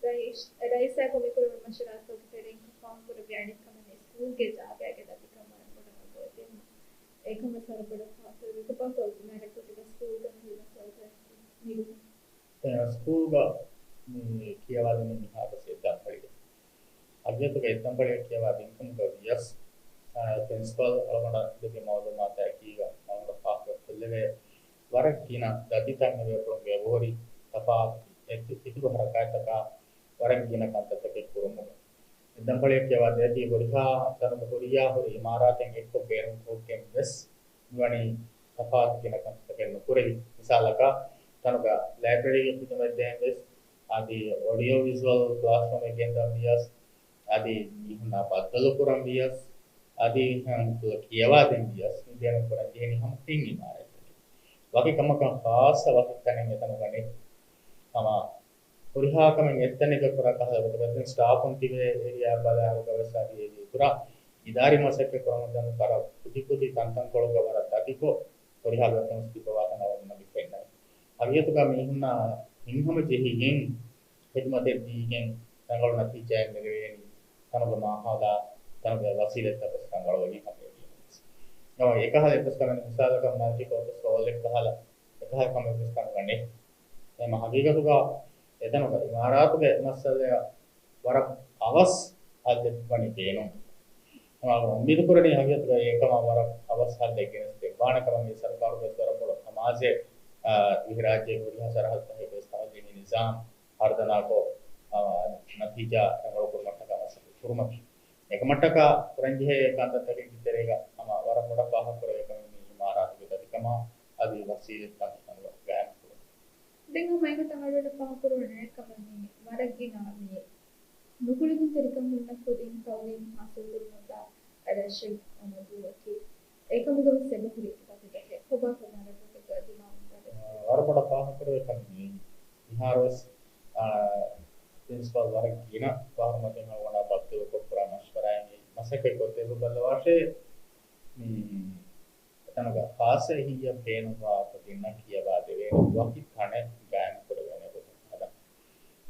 ރައީސް، ރައީސާ ކޮމިކުރުމުގެ މަޝްވަރާތަކުގެ ތެރެއިން ފާހަގަކުރެއްވި އަނެއްކަމެއް ސްކޫލްގެ ޖާގައިގެ ދަތިކަން ވަރަށް ބޮޑަށް އަގު އެތެއް ހަމަ އެކަން ވެސް ވަރަށް ބޮޑަށް ފާހަގަކުރެއްވި. ކޮބާތޯ މާގަނޑު ކުރިގަ ސްކޫލްގަ ހުރި މައްސަލަތައް މިގޮތަށް؟ އެ، ސްކޫލްގަ މި ކިޔަވާލެވެނީ މިހާރު ވެސް އެއްދަންފަޅިގަ. އަގިއަތުގަ އެއްދަންފަޅިއަށް ކިޔަވާ ދިންކަމުގަ ވިޔަސް، އާ، ޕްރިންސިޕަލް އަޅުގަނޑަށް ލިބި މައުލޫމާތާ އެކީގަ އަޅުގަނޑަށް ފާހަގަކޮށްލެވޭ ވަރަށް ގިނަ ދަތިތައް މި ބޭފުޅުންގެ އެބަހުރި ތަފާތު އިތު-، އިތުރު ހަރަކާތްތަކާ ވަރަށް ގިނަ ކަންތައްތަކެއް ކުރުމުގަ. އެއްދަންކޮޅެއް ކިޔަވާ ދެއަތީ ހުރިހާ ތަނުގަ ހުރިޔާ ހުރި އިމާރާތެއް އެއްކޮށް ބޭނުން ކޮށްގެން ވެސް މިވަނީ ތަފާތު ގިނަ ކަންތައްތަކެއް ނުކުރެވި. މިސާލަކަށް ތަނުގަ ލައިބްރަރީގެ ޚިދުމަތް ދޭން ވެސް އަދި އޮޑިއޯ ވިޒުއަލް ކްލާސްރޫމެއް ގެންދަން ވިޔަސް އަދި މީހުންނާ ބައްދަލުކުރަން ވިޔަސް އަދި ކިޔަވާދޭން ވިޔަސް މި ބޭނުންކުރަން ޖެހެނީ ހަމަ ތިން އިމާރާތްތަކެއް. ވަކި ކަމަކަށް ޚާއްޞަ ވަކި ތަނެއް އެތަނުގަ ނެތް ކަމަށް ހުރިހާ ކަމެއް އެއްތަނެއްގަ ކުރާ ކަހަލަ ގޮތަކަށް ދެން ސްޓާފުން ތިބޭ އޭރިއާ ބަލާއިރުގަ ވެސް އަދި އެ ކުރާ އިދާރީ މަސައްކަތް ކުރަމުން ދެން ވަރަށް ކުދި ކުދި ތަންތަންކޮޅުގަ ވަރަށް ދަތިކޮށް ހުރިހާ ގޮތަކަށް ތިއްބަވާތަން އަޅުގަނޑުމެން ފެންނަނީ. ހަގީގަތުގަ މީހުންނާ ހިތްހަމަޖެހިގެން ޚިދުމަތެއް ދީގެން ރަނގަޅު ނަތީޖާއެއް ނެރެވޭނީ ތަނުގެ މާހައުލާ ތަނުގެ ވަސީލަތްތައް ވެސް ރަނގަޅުވެގެން ހަމަޔަށް ދިޔުން ވެސް. ނަމަވެސް އެކަހަލަ އެއްވެސް ކަމެއް މިސާލަކަށް މަލްޓި ޕާޕަސް ހޯލެއް ކަހަލަ އެކަހަލަ ކަމެއް ވެސް ތަނުގަ ނެތް. އެހެން ހަގީގަތުގަ އެތަނުގަ އިމާރާތުގެ މައްސަލައަށް ވަރަށް އަވަސް ހައްލެއް ވަނީ ބޭނުން. އަޅުގަނޑު އުއްމީދު ކުރަނީ ހަގީގަތުގަ އެކަމަށް ވަރަށް އަވަސް ހައްލެއް ގެނެސް ދެއްވާނެ ކަމަށް މި ސަރުކާރުގެ ވަރަށް ބޮޑު ހަމާސައެއް، އާ، ދިވެހިރާއްޖޭގެ ހުރިހާ ސަރަހައްދުތަކުގެ ވެސް ތައުލީމީ ނިޒާމް ހަރުދަނާކޮށް، އާ، ނަތީޖާ ރަނގަޅުކުރުމަށްޓަކާ މަސައްކަތް ކުރުމަކީ. އެކަމަށްޓަކާ ކުރަންޖެހޭ ކަންތައްތަކެއްގެ ތެރޭގަ ހަމަ ވަރަށް ބޮޑަށް ފާހަގަކުރެވޭ ކަމެއް މި އިމާރާތުގެ ދަތިކަމާ އަދި ވަސީލަތްތައް ގާއިމްކުރުން. ދެން ހަމަ އެގޮތަށް އަޅުގަނޑަށް ފާހަގަކުރުވަނީ އެކަމަށް މި ވަރަށް ގިނަ މި ނުކުޅެދުންތެރިކަން ހުންނަ ކުދިން ތައުލީމު ހާސިލްކުރުމުންދާ ރަށެއް އަމަދޫއަކީ. އެކަމުގަ ވެސް އެބަހުރި ގޮތުގަ ކޮބާ ކަމެއް ރަށްރަށުގަ ދިމާވުން ދާ ވަރަށް ބޮޑަށް ފާހަގަކުރެވޭ ކަމެއް މި މިހާރު ވެސް، އާ، ޕްރިންސިޕަލް ވަރަށް ގިނަ ފަހަރު މަތިން އަޅުގަނޑާ ބައްދަލުކޮށް ކުރާ މަޝްވަރާއެއް މި މަސައްކަތް ކޮށްދެއްވަ ބައްލަވާށޭ. މި އެތަނުގަ ޚާއްޞަ އެހީއަށް ބޭނުންވާ ކުދިންނަށް ކިޔަވާ ދެވޭނެ ވަކި ތަނެއް ގާއިމް ކުރެވޭނެ ގޮތުން ހަދަން.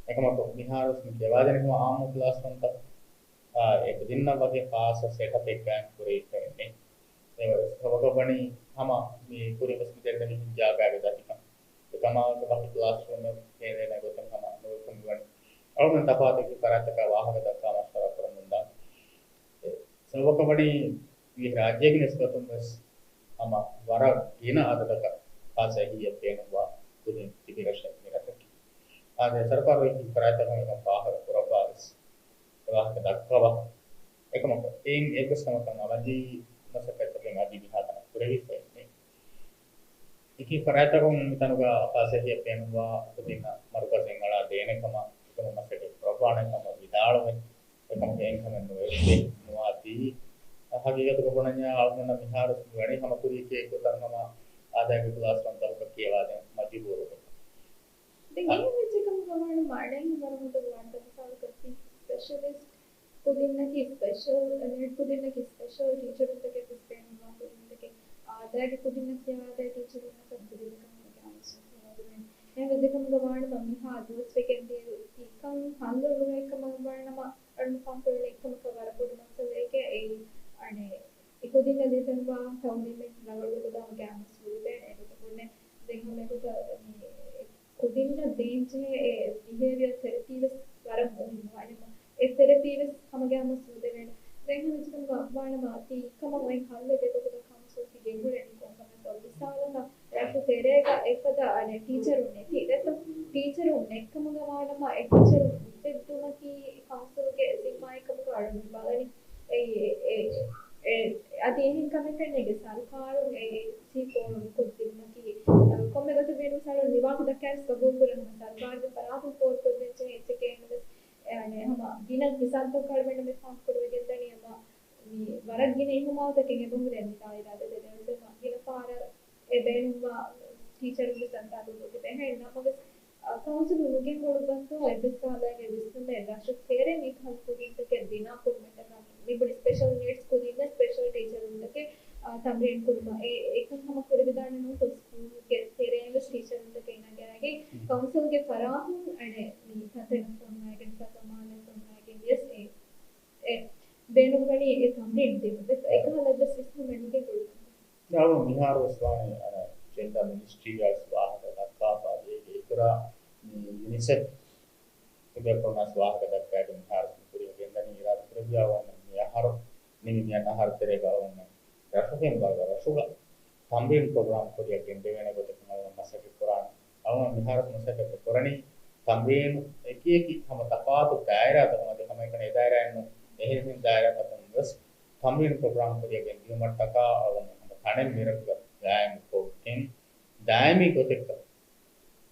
އެކަމަކު މިހާރު ވެސް މި ކިޔަވާދޭނެ ހަމަ އާއްމު ކްލާސްރޫމްތައް، އާ، އެ ކުދިންނަށް ވަކި ޚާއްޞަ ސެޓަޕެއް ގާއިމް ކުރެވިފައެއް ނެތް. އެވެސް ސަބަބަކަށް ވަނީ ހަމަ މި ކުރިން ވެސް މި ދެންނެވި ހިން ޖާގާގެ ދަތިކަން. އެކަމާ ވަކި ކްލާސްރޫމެއް ގެނެވޭނެ ގޮތުން ހަމަ ނުވެފަ މިވަނީ. އަޅުގަނޑު ތަފާތު އެކި ފަރާތްތަކާ ވާހަކަ ދައްކާ މަޝްވަރާ ކުރަމުންދާ. އެ ސަބަބަކަށް ވަނީ މި ރާއްޖޭގެ ނިސްބަތުން ވެސް ހަމަ ވަރަށް ގިނަ އަދަދަކަށް ޚާއްޞަ އެހީއެއް ބޭނުންވާ ކުދިން ތިބި ރަށެއް މި ރަށަކީ. އާދެ، ސަރުކާރު އެކި ފަރާތްތަކުން އެކަން ފާހަގަ ކުރައްވާ ވެސް އެ ވާހަކަ ދައްކަވާ. އެކަމަކު އެއިން އެއްވެސް ކަމަކަށް އަވަދީ މަސައްކަތްތަކެއް އަދި މިހާތަނަށް ކުރެވިފައެއް ނެތް. އެކި ފަރާތްތަކުން މިތަނުގަ ޚާއްޞަ އެހީއެއް ބޭނުންވާ ކުދިންނަށް މަރުކަޒެއް އަޅާ ދޭނެ ކަމަށް އެކަމަށް މަސައްކަތް ކުރައްވާނެ ކަމަށް ވިދާޅުވެ، އެކަމަކު އެހެން ކަމެއް ނުވެއްޖެ ނުވާތީ. ހަގީގަތުގަ ބުނަންޏާ އަޅުގަނޑަށް މިހާރު މިވަނީ ހަމަ ކުރީކޭ ގޮތަށް ހަމަ އާދައިގެ ކްލާސްރޫމްތަކުގަ ކިޔަވާދޭން މަޖުބޫރުކޮށް. ދެން އަ- އެހެން ވެއްޖެ ކަމުގަ ވާނަމަ އަޅެން ވަރަށް ހޮނދު ވާންތަ މިސާލަކަށް ސްޕެޝަލިސްޓް ކުދިންނަކީ ސްޕެޝަލް ނީޑް ކުދިންނަކީ ސްޕެޝަލް ޓީޗަރުންތަކެއް ވެސް ބޭނުންވާ ކުދިންތަކެއް. އާދައިގެ ކުދިންނަކީ އާދައި ޓީޗަރުންނަކަށް ކުދިންނަކަށް ހަމަގެ އަމަސް ހަމަގެ އެހެން ވެއްޖެ ކަމުގަ ވާނަމަ މިހާ ދުވަސްވެގެން ދިޔައީ ކަން ހައްލު ނުވޭ ކަމަށް ވާނަމަ އަޅުން ފާހަގަކުރަނީ އެކަމަކަށް ވަރަށް ބޮޑު މައްސަލައެކޭ އެއީ. އަނެއް އެ ކުދިންނަށް ލިބެންވާ ތައުލީމެއް ރަނގަޅު ގޮތުގަ ހަމަގެ އަމަސް ހުރިދޭނެ އެގޮތަށް ބުނެ ދެން ހަމަ އެގޮތަށް މި ކުދިންނަށް ދޭންޖެހޭ އެ ބިހޭވިއަރ ތެރަޕީ ވެސް ވަރަށް މުހިންމު. އަނެއް އެ ތެރަޕީ ވެސް ހަމަގެ އަމަސް ހުރިދެވޭނެ. ދެން ހަމަ އެއްޗެއް ވާނަމަ ތީ ކަމަށް އޮތް ހައްލެއްގެ ގޮތުގަ ކައުންސިލް ގެންގުޅެނީ ކޮންކަމެއްތޯ؟ މިސާލަކަށް ރަށު ތެރޭގަ އެފަދަ އަނެއް ޓީޗަރުން ނެތި ދެއްތޯ؟ ޓީޗަރުން ނެތްކަމުގަ ވާނަމަ އެ ޓީޗަރުން އުއްދެއްދުމަކީ ކައުންސިލްގެ ޒިންމާއެއް ކަމުގަ އަޅުން ބަލަނީ. އެ، އެ، އެ، އެ، އަދި އެހެން ކަމެއް ފެންނަނީ ސަރުކާރުން އެ ސީ ފޯރުން ކޮށްދިނުމަކީ، އަ، ކޮންމެ ގޮތެއް ވީނަމަވެސް އަޅުން މިވާހަކަ ދައްކާ ގަބޫލު ކުރަން ހަމަ ސަރުކާރުގެ ފަރާތުން ފޯރުކޮށްދޭންޖެހޭ އެއްޗެކޭ. އެހެނަސް، އެ، އަނެއް ހަމަ ގިނަ މިސާލުތަކަށް އަޅުގަނޑުމެން ފާހަގަކުރެވިގެންދަނީ ހަމަ މި ވަރަށް ގިނަ އިހުމާލުތަކެއް އެބަހުރޭ މި ދާއިރާގަ ދެދެވެސް ހަމަ ގިނަ ފަހަރަށް އެ ބޭނުންވާ ޓީޗަރުންގެ ސަންތާކު ގޮތެއް ބެހޭ. ނަމަވެސް، އަ، ކައުންސިލުން ނުގެންގުޅުއްވަންތޯ އެއްވެސް ކަހަލައިގެ ވިސްނުމެއް ރަށު ތެރެ މިކަހަލަ ކުދިންތަކެއް ބިނާ ކުރުމަށްޓަކާ މި، މިބުނި ސްޕެޝަލް ނީޑްސް ކުދިންނަށް ސްޕެޝަލް ޓީޗަރުންތަކެއް، އަ، ތަމްރީން ކުރުމަށް. އެ، އެކަން ހަމަ ކުރެވިދާނެ ނޫންތޯ ސްކޫލްގެ ތެރޭން ވެސް ޓީޗަރުންތަކެއް ނަގާގެން ކައުންސިލްގެ ފަރާތުން އަނެއް މި ތަންތަނަށް ފޮނުވާގެން ފަތަމާލަށް ފޮނުވާގެން ވިޔަސް އެ، އެ ބޭނުންވަނީ އެ ތަމްރީން ދިނުން. އެކަހަލަ ވެސް ވިސްނުމެއް ނުގެންގުޅުން. އަޅު މިހާރު ވެސް ވާނީ، އަނެއް، ޖެންޑާ މިނިސްޓްރީގަ ވެސް ވާހަކަ ދައްކާފަ އޭގެ އިތުރަށް މި ޔުނިސެފް ތިބޭފުޅުންނަސް ވާހަކަ ދައްކާގެން މިހާރު ކުރިއަށް ގެންދަނީ އިރާދަ ކުރެއްވިޔާ އޮންނަ މި އަހަރު ނިމި މިއަންނަ އަހަރު ތެރޭގަ އޮންނަ ރަށުގެ ބަރުގަ ރަށުގަ ތަމްރީން ޕްރޮގްރާމް ކުރިއަށް ގެންދެވޭނެ ގޮތަކަށް އަޅުގަނޑު މަސައްކަތް ކުރާނެ. އަޅުގަނޑު މިހާރު މަސައްކަތް ކުރަނީ ތަމްރީނު އެކިއެކި ހަމަ ތަފާތު ދާއިރާތަކުން އަދި ހަމައެކަނި އެ ދާއިރާއެއްނު އެހެނިހެން ދާއިރާތަކުން ވެސް ތަމްރީނު ޕްރޮގްރާމް ކުރިއަށް ގެންދިއުމަށްޓަކާ އަޅުގަނޑު ހަމަ ތަނެއް މިރަށުގަ ގާއިމުކޮށްގެން ދާއިމީ ގޮތެއްގަ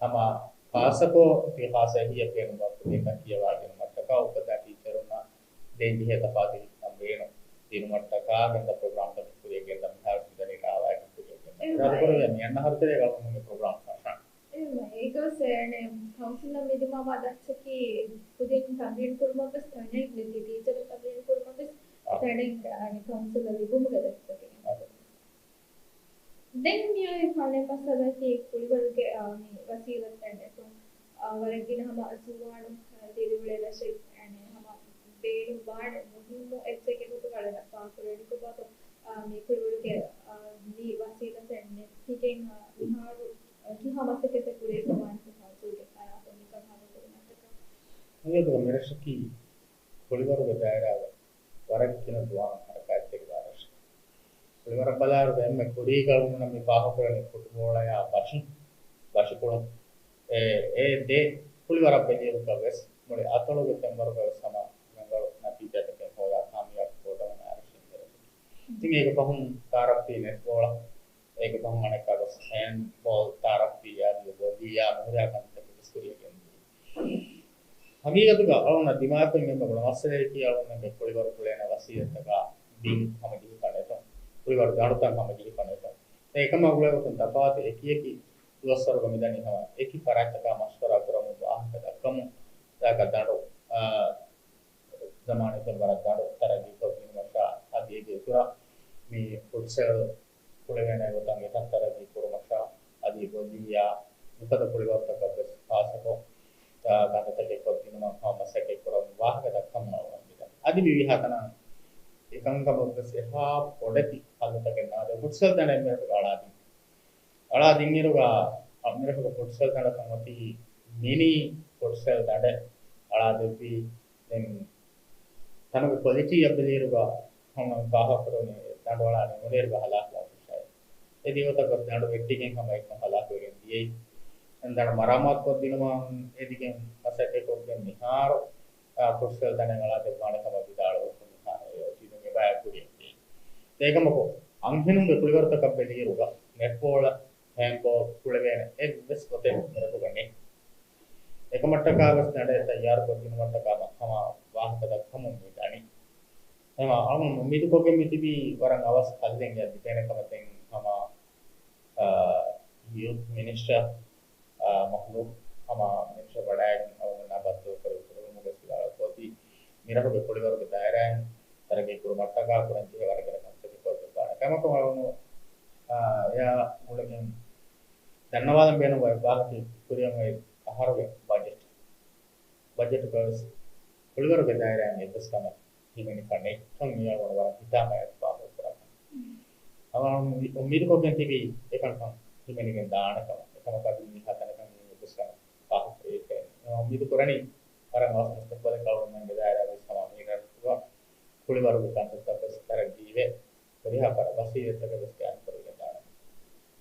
ހަމަ ޚާއްޞަކޮށް ތި ޚާއްޞަ އެހީއަށް ބޭނުންވާ ކުދިންނަށް ކިޔަވާދިނުމަށްޓަކާ އުފައްދާ ޓީޗަރުންނަށް ދޭންޖެހޭ ތަފާތު ތަމްރީނު ދިނުމަށްޓަކާ ގެންދާ ޕްރޮގްރާމްތަކެއް ކުރިއަށް ގެންދާ މިހާރު މިދަނީ ރާވާގެ ކުރިއަށް ގެންދާ. އިރާދަކުރެއްވިއްޔާ މި އަންނަ ހަރުތެރޭގަ އަޅުގަނޑުމެންގެ ޕްރޮގްރާމް ފަށާނެ. އެހެންވެ، އޭގަވެސް އެ އަނެއް ކައުންސިލަށް މިދިމާވާ ދައްޗަކީ ކުދިން ތަމްރީން ކުރުމަށްވެސް ތަނެއް ނެތި ޓީޗަރުން ތަމްރީން ކުރުމަށްވެސް އާ. ތަނެއް އަނެއް ކައުންސިލަށް ލިބުމުގެ ދައްޗަކީ. އާ. ދެން މިއޮތް އަނެއް މައްސަލައަކީ ކުޅިވަރުގެ، އާ، މި ވަސީލަތްތައް ނެތުން. އާ، ވަރަށް ގިނަ ހަމަ ޒުވާނުން، އާ، ދިރިއުޅޭ ރަށެއް، އަނެއް ހަމަ ބޭނުން ވާނެ މުހިއްމު އެއްޗެއްގެ ގޮތުގަ އަޅުގަނޑަށް ފާހަގަކުރެވެނީ ކޮބާތޯ، އާ، މި ކުޅިވަރުގެ، އާ، މި ވަސީލަތެއް ނެތިގެން، އާ، މިހާރު، އާ، ކިހާ މަސައްކަތެއް ކުރެވިފަވާނެތޯ ކައުންސިލްގެ ފަރާތުން މިކަން ހައްލު ކުރުމަށްޓަކާ. ހަގީގަތުގަ މިރަށަކީ ކުޅިވަރުގެ ދާއިރާގަ ވަރަށް ގިނަ ޒުވާނުން ހަރަކާތްތެރިވާ ރަށެއް. ކުޅިވަރަށް ބަލާއިރުގަ އެންމެ ކުރީގަ އަޅުގަނޑަށް މި ފާހަގަކުރަނީ ފުޓްބޯޅަޔާ ބަށި، ބަށިކުޅުން. އެ، އެ ދެ ކުޅިވަރަށް ބެލިއިރުގަ ވެސް މުޅި އަތޮޅުގެ ފެންވަރުގަ ވެސް ހަމަ ރަނގަޅު ނަތީޖާތަކެއް ހޯދާ ކާމިޔާބު ހޯދަމުން އައި ރަށެއް މިރަށެއް. އިތިން އޭގެ ފަހުން ތައާރަފްވީ ނެޓްބޯޅަ، އޭގެ ފަހުން އަނެއްކާވެސް ހޭންޑްބޯލް ތައާރަފްވިއްޔާ ވޮލީއާ މިހުރިހާ ކަންތައްތަކެއް ވެސް ކުރިއަށް ގެންދިޔަ. ހަގީގަތުގަ އަޅުގަނޑަށް ދިމާވެފައި މި އެންމެ ބޮޑު މައްސަލައަކީ އަޅުގަނޑުމެންގެ ކުޅިވަރު ކުޅޭނެ ވަސީލަތްތަކާ ބިން ހަމަޖެހިފަ ނެތުން، ކުޅިވަރު ދަނޑުތައް ހަމަޖެހިފަ ނެތުން. އެކަމާ ގުޅޭގޮތުން ތަފާތު އެކިއެކި ދުވަސްވަރުގަ މިދަނީ ހަމަ އެކި ފަރާތްތަކާ މަޝްވަރާ ކުރަމުން ވާހަކަ ދައްކަމުން. ދާކަށް ދަނޑު، އާ، ޒަމާނެއްގެ ވަރަށް ދަނޑު ތަރައްގީ ކޮށްދިނުމަށާ އަދި އޭގެ އިތުރަށް މި ފުޓްސަލް ކުޅެވޭނެ ގޮތަށް އެތަން ތަރައްގީ ކުރުމަށާ އަދި ވޮލީއާ މިފަދަ ކުޅިވަރުތަކަށް ވެސް ޚާއްޞަކޮށް، އާ، ކަންތައްތަކެއް ކޮށްދިނުމަށް ހަމަ މަސައްކަތް ކުރަމުން ވާހަކަ ދައްކަމުން އަޅުގަނޑު މިދަނީ. އަދި މި ވީހާތަނަށް އެކަންކަމަށް ވެސް އެހާ ބޮޑެތި ހައްލުތަކެއް ނާދޭ. ފުޓްސަލް ދަނޑެއް މިރަށުގަ އަޅާދިން. އަޅާ ދިންއިރުގަ މިރަށުގެ ފުޓްސަލް ދަނޑަކަށް އޮތީ މިނީ ފުޓްސަލް ދަނޑެއް އަޅާ ދެއްވީ. ދެން ތަނުގެ ކޮލިޓީއަށް ބެލިއިރުގަ ހަމަ ފާހަގަކުރަނީ ދަނޑު އަޅާ ނިމުނުއިރުގަ ހަލާކުވާ ފުށާއި. އެ ދިވެތަކަށް ދަނޑު ވެއްޓިގެން ހަމަ އެއްކޮށް ހަލާކުވެގެން ދިޔައީ. ދެން ދަނޑު މަރާމާތުކޮށްދިނުމަށް އެދިގެން މަސައްކަތްކޮށްގެން މިހާރު އާ، ފުޓްސަލް ދަނޑެއް އަޅާދެއްވާނެ ކަމަށް ވިދާޅުވެފަ މިހާރު އެ އޮތީ ދެން އެބައި ކުރިއަށް ދިޔައީ. އެކަމަކު، އަންހެނުންގެ ކުޅިވަރުތަކަށް ބެލިއިރުގަ ނެޓްބޯޅަ، ހޭންޑްބޯލް ކުޅެވޭނެ އެއްވެސް ގޮތެއް މިރަށުގަ ނެތް. އެކަމަށްޓަކާ ވެސް ދަނޑެއް ތައްޔާރުކޮށްދިނުމަށްޓަކާ ހަމަ ވާހަކަ ދައްކަމުން މި ދަނީ. ހަމަ އަޅުގަނޑު އުއްމީދުކޮށްގެން މިތިބީ ވަރަށް އަވަސް ހައްލެއް ލިބޭނެ ކަމަށް. ދެން ހަމަ އާ، ޔޫތް މިނިސްޓަރ، އާ، މަހުލޫފް ހަމަ މިނިސްޓަރ ވަޑައިގެން އަޅުގަނޑާ ބައްދަލުކުރެވި ކުރެވުމުގެ ވިދާޅުވެފަ އޮތީ، މިރަށުގެ ކުޅިވަރުގެ ދާއިރާއިން ތަރައްގީ ކުރުމަށްޓަކާ ކުރަންޖެހޭ ވަރަށް ގިނަ ކަންތައްތަކެއް ކޮށްދެއްވާނެ ކަމަކަށް އަޅުގަނޑު، އާ، އެއާ ގުޅިގެން ދަންނަވާލަން ބޭނުންވާ އެއް ވާހަކައެއް ކުރިއަށް އޮތް އަހަރުގެ ބަޖެޓް، ބަޖެޓުގަވެސް ކުޅިވަރުގެ ދާއިރާއިން އެއްވެސް ކަމެއް ހިމެނިފަ ނެތްކަން މިއަޅުގަނޑު ވަރަށް ހިތާމަޔަށް ފާހަގަކުރާކަން. އަޅުގަނޑު އުއްމީދުކޮށްގެން ތިބީ އެކަންކަން ހިމެނިގެން ދާނެ ކަމަށް. އެކަމަކާ މިހާތަނަކަށް މި އެއްވެސް ކަމެއް ފާހަގަކުރެވިފައެއް ނުވޭ. އުއްމީދު ކުރަނީ ވަރަށް އަވަސް މުސްތަޤްބަލަކަށް އަޅުގަނޑުމެންގެ ދާއިރާ ވެސް ހަމަ މިރަށުގަ ކުޅިވަރުގެ ކަންތައްތައް ވެސް ތަރައްގީވެ، ހުރިހާ ފަރާތް ވަސީލަތްތަކެއް ވެސް ގާއިމްކުރެވިގެން ދާނެ.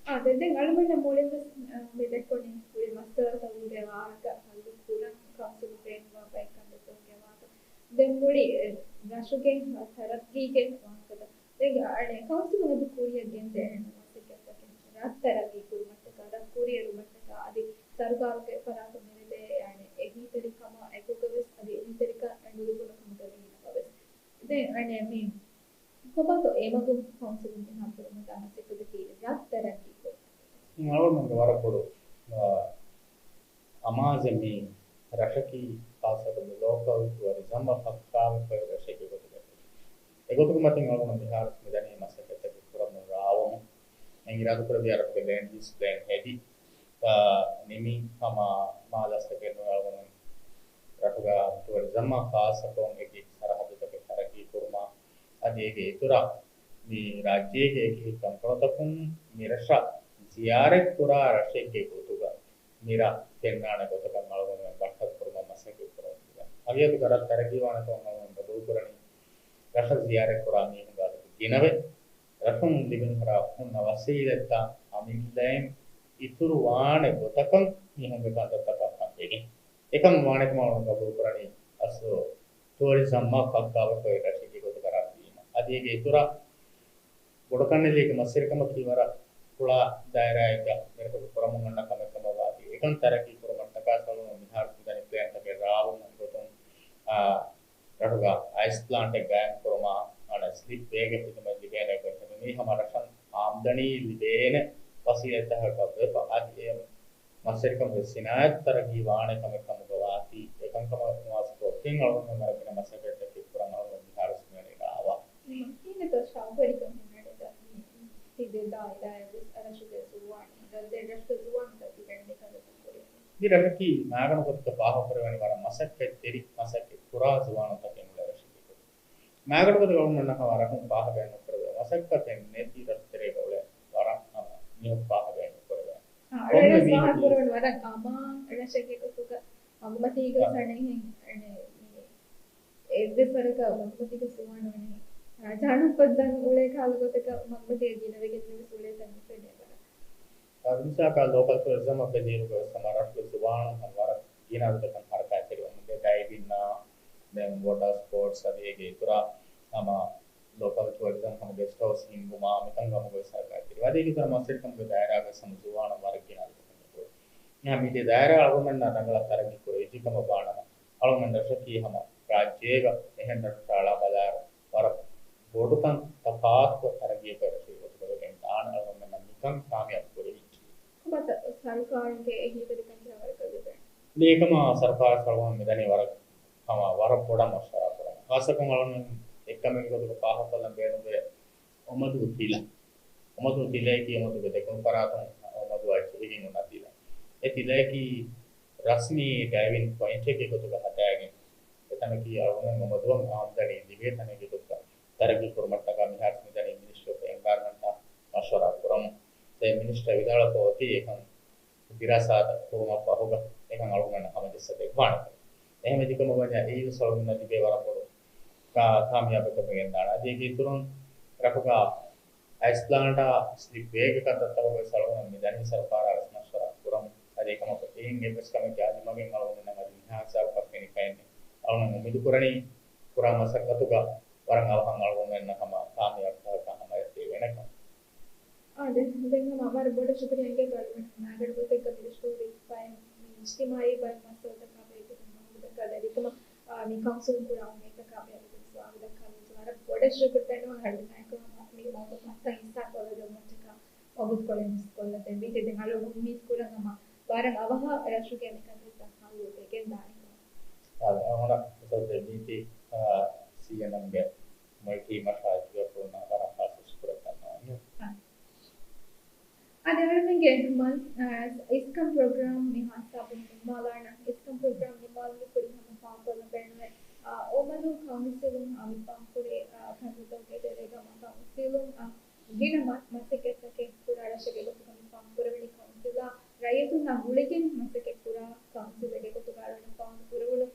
އާ، ދެން، ދެން އަޅުގަނޑަށް މުޅިން ވެސް، އާ، މި ދެއްކުނީ މުޅި މައްސަލަތަކުގެ ވާހަކަ ހައްލު ކުރަން ކައުންސިލުން ބޭނުންވާ ބައެއް ކަންތައްތަކުގެ ވާހަކަ. ދެން މުޅި، އެ، ރަށުގެ ތަރައްގީގެ ވާހަކަތައް. ދެން އަނެއް ކައުންސިލުން އަދި ކުރިއަށް ގެންދޭނެ މަސައްކަތްތަކެއް ރަށް ތަރައްގީ ކުރުމަށްޓަކާ، ރަށް ކުރިއެރުމަށްޓަކާ އަދި ސަރުކާރުގެ ފަރާތުން މި ލިބޭ، އަނެއް، އެހީތެރިކަމާ އެކުގަވެސް އަދި އެހީތެރިކަން އެނގުލުކުރުން ކަމުގަ ވީނަމަވެސް. ދެން އަނެއް މި ކޮބާތޯ އެމަގުން ކައުންސިލުން މިހާ ކުރަމުންދާ މަސައްކަތަކީ ރަށް ތަރައްގީ ކުރުމަށް؟ އަޅުގަނޑުމެންގެ ވަރަށް ބޮޑު، އާ، އަމާޒެއް މި ރަށަކީ ޚާއްޞަކޮށް މި ލޯކަލް ޓުއަރިޒަމްއަށް ފައްކާވެފައި ރަށެއްގެ ގޮތުގަ. އެގޮތުގެ މަތިން އަޅުގަނޑު މިހާރު މިދަނީ މަސައްކަތްތަކެއް ކުރަމުން ރާވަމުން. މި އިރާދަކުރެއްވިއްޔާ ރަށުގެ ލޭންޑް ޔޫސް ޕްލޭން ހެދި، އާ، ނިމި ހަމަ މާލަސްތަކެއް ނުވެ އަޅުގަނޑު ރަށުގަ ޓުއަރިޒަމްއާ ޚާއްޞަކޮށް އެކި ސަރަހައްދުތަކެއް ތަރައްގީ ކުރުމަށް އަދި އޭގެ އިތުރަށް މި ރާއްޖޭގެ އެކި ކަންކޮޅުތަކުން މި ރަށަށް ޒިޔާރަތްކުރާ ރަށެއްގެ ގޮތުގަ މި ރަށް ފެންނާނެ ގޮތަކަށް އަޅުގަނޑުމެން ބައްޓަން ކުރުމަށް މަސައްކަތް ކުރަމުން ދިޔަ. ހަގީގަތުގަ ރަށް ތަރައްގީވާނެ ކަމަށް އަޅުގަނޑު ގަބޫލުކުރަނީ ރަށަށް ޒިޔާރަތްކުރާ މީހުންގެ އަދަދު ގިނަވެ، ރަށުން ލިބެން ހުރާ ހުންނަ ވަސީލަތްތައް އަމިއްލައިން އިތުރުވާނެ ގޮތަކަށް މީހުންގެ ކަންތައްތަކަށް ފަންވެގެން. އެކަން ވާނެކަމަށް ގަބޫލުކުރަނީ އަސްލު ޓޫރިޒަމްއަށް ފައްކާވެފައި ރަށެއްގެ ގޮތުގަ ރަށްވީމަ. އަދި އޭގެ އިތުރަށް ބޮޑުކަންނެލީގެ މަސްވެރިކަމަކީ ވަރަށް ކުޅަ ދާއިރާއެއްގަ މިރަށުގަ ކުރަމުން އަންނަ ކަމެއް ކަމަށް ވާތީ، އެކަން ތަރައްގީ ކުރުމަށްޓަކާ ސަޅުން މިހާރު މިދަނީ ޕްލޭންތަކެއް ރާވުމުގެ ގޮތުން، އާ، ރަށުގަ އައިސް ޕްލާންޓެއް ގާއިމް ކުރުމާ، އަނެއް ސްލިޕް ވޭގެ ޚިދުމަތް ލިބޭނެ ގޮތް ހެދުނީ ހަމަ ރަށަށް އާމްދަނީ ލިބޭނެ ވަސީލަތްތަކަކަށް ވެފަ، އަދި އެ މަސްވެރިކަމުގެ ސިނާއަތް ތަރައްގީ ވާނެ ކަމެއް ކަމުގަ ވާތީ، އެކަންކަމަށް ނުވާސް ކޮށްގެން އަޅުގަނޑު ވަރަށް ގިނަ މަސައްކަތްތަކެއް ކުރަން އަޅުގަނޑު މިހާރު ސިނގަނީ ރާވާ. މަކީނަތައް ޝައުގުވެރިކަން ހިމެނޭތަ މި ތިބޭ ދާއިރާއެއް ވެސް ރަށުގެ ޒުވާނު، ރަށް ދެން ރަށުގެ ޒުވާނުތައް ތިބެން މިކަންތައް ކުރޭ. މި ރަށަކީ މާގަނޑު ގޮތަކަށް ފާހަގަކުރެވެނީ ވަރަށް މަސައްކަތްތެރި މަސައްކަތް ކުރާ ޒުވާނުންތަކެއް އުޅޭ ރަށެއްގެ ގޮތުން. މާގަނޑު ގޮތަކަށް އަޅުގަނޑުމެންނަށް ހަމަ ރަށުން ފާހަގައެއް ނުކުރެވޭ. މަސައްކަތެއް ނެތި ރަށްތެރޭގަ އުޅޭ ވަރަށް ހަމަ މީހަކު ފާހަގައެއް ނުކުރެވޭ. އާ، ކޮންމެ ރަށް މީހަކީ ފާހަގަކުރެވެން ވަރަށް އަމާން ރަށެއްގެ ގޮތުގަ މަގުމަތީގެ އާ. ސަނެހެން އަނެ މި އެއްވެސް ވަރަކަށް މަގުމަތީގެ ސުވާނު އަނެ ރާޖާނު ކޮށްދަން އުޅޭ ކާލު ގޮތަކަށް މަގުމަތީގެ ގިނަވެގެން ވެސް އުޅޭތަން ނުފެނޭ ވަރަށް. އާ، މިސާލަކަށް ލޯކަލް ޓޫރިޒަމަށް ބެލިއިރުގަ ވެސް ހަމަ ރަށުގެ ޒުވާނުން ހަމަ ވަރަށް ގިނަ އަދަދަކަށް ހަރަކާތްތެރިވަމުންދޭ ޑައިވިންއާ، ދެން ވޮޓަރ ސްޕޯޓްސް އަދި އޭގެ އިތުރަށް ހަމަ ލޯކަލް ޓޫރިޒަމް ހަމަ ގެސްޓް ހައުސް ހިންގުމާ މިކަން ކަމުގަ ވެސް ހަރަކާތްތެރިވޭ. އަދި އޭގެ އިތުރަށް މަސްވެރިކަމުގެ ދާއިރާގަ ވެސް ހަމަ ޒުވާނުން ވަރަށް ގިނަ އަދަދަކަށް ނުކުޅޭ. މިހާ މިދިޔަ ދާއިރާ އަޅުގަނޑުމެންނަށް ރަނގަޅަށް ތަރައްގީ ކުރެވިއްޖެ ކަމަށް ވާނަމަ، އަޅުގަނޑު ރަށަކީ ހަމަ ރާއްޖޭގަ އެހެން ރަށްރަށު އަޅާ ބަލާއިރު ވަރަށް ބޮޑުކަން ތަފާތުކޮށް ތަރައްގީއަކަށް ރަށުގެ ގޮތުގަ ވެގެން ދާނެ. އަޅުގަނޑުމެންނަށް މިކަން ކާމިޔާބު ކުރެވިއްޖެ. ކޮބާތަ ސަރުކާރުގެ އެހީތެރިކަން ކިހާވަރަކަށް ލިބޭނެ؟ މިކަމާ ސަރުކާރު ސަޅުވަން މިދަނީ ވަރަށް ހަމަ ވަރަށް ބޮޑަށް މަޝްވަރާ ކުރަން. ޚާއްޞަކޮށް އަޅުގަނޑު އެއްކަމެއްގެ ގޮތުގަ ފާހަގަކޮށްލަން ބޭނުންވޭ އޮމަދޫ ތިލަ. އޮމަދޫ ތިލައަކީ އޮމަދޫގެ ދެކުނު ފަރާތުން އޮމަދޫއާ ޖެހިގެން އޮންނަ ތިލަ. އެ ތިލައަކީ ރަސްމީ ޑައިވިން ޕޮއިންޓެއްގެ ގޮތުގަ ހަދާގެން، އެތަނަކީ އަޅުގަނޑު އޮމަދުއަށް އާމްދަނީ ލިބޭ ތަނެއްގެ ގޮތުގަ ތަރައްގީ ކުރުމަށްޓަކާ މިހާރު މިދަނީ މިނިސްޓްރީ އޮފް އެންވަޔަރމަންޓާ މަޝްވަރާ ކުރަމުން. ދެން މިނިސްޓަރ ވިދާޅުކޮށް އޮތީ އެކަން ދިރާސާތައް ކުރުމަށް ފަހުގަ އެކަން އަޅުގަނޑަށް ހަމަޖައްސަ ދެއްވާނެ. އެހެންވެއްޖެކަމަށް ވަންޏާ އެއީވެސް އަޅުގަނޑަށް ލިބޭ ވަރަށް ބޮޑު ކާ-، ކާމިޔާބެއްކަމަށް ގެންދާނެ. އަދި އޭގެ އިތުރުން ރަށުގަ އައިސް ޕްލާންޓާ ސްލިޕް ވޭގެ ކަންތައްތަކުގެ ސަޅުވަން މިދަނީ ސަރުކާރާ ވެސް މަޝްވަރާ ކުރަމުން. އަދި އެކަމަކު އެހެން އެއްވެސް ކަމެއްގެ އަލިމަގެން އަޅުގަނޑުމެންނަށް އަދި މިހާ ހިސާބަކަށް ފެނިފައެއް ނެތް. އަޅުގަނޑު އުއްމީދު ކުރަނީ ކުރާ މަސައްކަތުގަ ވަރަށް އަވަހަށް އަޅުގަނޑުމެންނަށް ހަމަ ކާމިޔާބުތަކަކާ ހަމަޔަށް ދެވޭނެކަން. އާދެ، ދެން ހަމަ ވަރަށް ބޮޑަށް ޝުކުރިއްޔާ އިނގޭތޯ އަޅުގަނޑު މާގަނޑު ގޮތެއްގަ މިރަށުގައި ވެއްޖެ މި އިޖްތިމާޢީ ބައެއް މައްސަލަތަކާ ބެހޭގޮތުން މައުލޫމާތުތަކާ ލިބިކަމަށް، އާ، މި ކައުންސިލުން ކުރާ އުނގެއްތަކާ ބެހޭގޮތުން ސުވާލު ދައްކާލި ވަރަށް ބޮޑަށް ޝުކުރު ދަންނަވަން އަޅުގަނޑާއެކު ހަމަ މި މައުލޫމާތުތައް ހިއްސާކޮށްލަދެއްވުމަށްޓަކާ ވަގުތުކޮޅެއް މިސްކޮށްލަދެއްވީތީ. ދެން އަޅުގަނޑު އުއްމީދު ކުރަން ހަމަ ވަރަށް އަވަހަށް ރަށުގެ މިކަންތައްތައް ހައްލު ވެގެން ދާނެ ކަމަށް. އާދެ، އަޅުގަނޑަށް މިސާލު ދެއްވީތީ، އާ، ސީއެންއެމްގެ މަލްޓީ މަޝްވަރާ އެކުގަ ކުރުން ވަރަށް ޚާއްޞަ ޝުކުރެއް ދަންނަވަން. އާ. އަދި އަޅުގަނޑުގެ މަން-، އާ، އިސްކަން ޕްރޮގްރާމް މިހާ ހިސާބުން ނިންމާލާނަން. އިސްކަން ޕްރޮގްރާމް ނިންމާލުމަށް ކުރިން ހަމަ ފާހަގަކޮށްލަން ބޭނުންވޭ. އާ، އޮމަދޫ ކައުންސިލުން ހަމަ ފާހަގަކުރި، އާ، ކަންތައްތަކުގެ ތެރޭގަ ހަމަ ކައުންސިލުން، އާ، ގިނަ މަ-، މަސައްކަތްތަކެއް ކުރާ ރަށެއްގެ ގޮތުގަ މި ފާހަގަކުރެވެނީ ކައުންސިލާ ރައްޔިތުންނާ ގުޅިގެން މަސައްކަތް ކުރާ ކައުންސިލެއްގެ ގޮތުގަ އަޅުގަނޑަށް ފާހަގަކުރެވުނު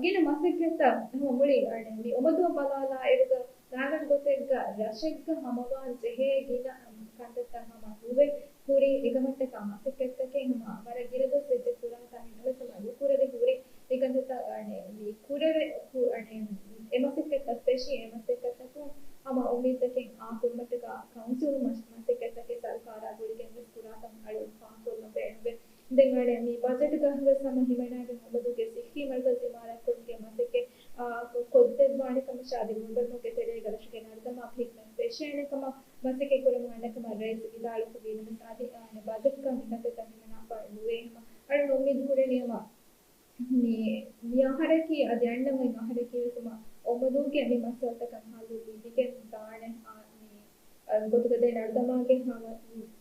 ގިނަ މަސައްކަތްތައް ހަމަ މުޅި އަނެއް މި އޮމަދުއަށް ބަލާލާއިރުގަ ނާގަނޑު ގޮތެއްގަ ރަށެއްގަ ހަމަވާން ޖެހޭ ގިނަ ކަންތައްތައް ހަމަ ނުވެ ހުރި އެކަމަށްޓަކާ މަސައްކަތްތަކެއް ހަމަ ވަރަށް ގިނަ ދުވަސް ވެއްޖެ ކުރާތާ ހިނގަމެސް ހަމަ ނުކުރެވި ހުރި އެކަންތައްތައް އަނެއް މި ކުރެވެ ކު-، އަނެއް އެ މަސައްކަތްތައް ފެށި އެ މަސައްކަތްތަކުން ހަމަ އުއްމީދުތަކެއް އާކުރުމަށްޓަކާ ކައުންސިލުން މަސް-، މަސައްކަތްތަކެއް ސަރުކާރާ ގުޅިގެން ވެސް ކުރާކަން އަޅުގަނޑު ފާހަގަކޮށްލަން ބޭނުންވޭ. ދެން އަނެއް މި ބަޖެޓުގަ ވެސް ހަމަ ހިމަނާގެން އޮމަދޫގެ ސިއްހީ މަރުކަޒު އިމާރާތްކުރުމުގެ މަސައްކަތް، އާ، ކޮ-، ކޮށްދެއްވާނެ ކަމަށާ އަދި މުޅު ބައްމުގެ ތެރޭގަ ރަށުގެ ނަރުދަމާ ހިތް ފެށޭނެ ކަމަށް މަސައްކަތް ކުރަމުން އަންނަ ކަމަށް ރައީސް ވިދާޅުކޮށްވި ނަމަވެސް އަދި، އާ، އަނެއް ބަޖެޓްގަ މިކަންތައްތައް ހިމަނާފަ ނުވޭ ހަމަ އަޅުގަނޑު އުއްމީދު ކުރަނީ ހަމަ މި، މި އަހަރަކީ އަދި އަންނަ އަހަރަކީ ވެސް ހަމަ އޮމަދޫގެ މި މައްސަލަތަކަށް ހައްލު ލިބިގެން ދާނެ، އާ، މި ގޮތުގަ ދެން ނަރުދަމާގެ ހަމަ،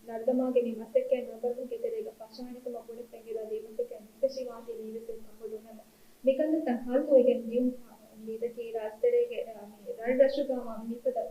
ނަރުދަމާގެ މި މަސައްކަތް ނަރުދަމާގެ ތެރޭގަ ފަށާނެ ކަމަށް ބުނެފަ އިނގޭތޯ އަދި މަސައްކަތް ނުފެށިވާތީ މީވެސް އެއްކަން ބޮޑު ނަމަ މިކަންތައްތައް ހައްލުވެގެން ދިޔުން އުއްމީދަކީ ރާއްޖެތެރޭގެ، އާ، މި ރަށްރަށުގަ ހަމަ މިފަދަ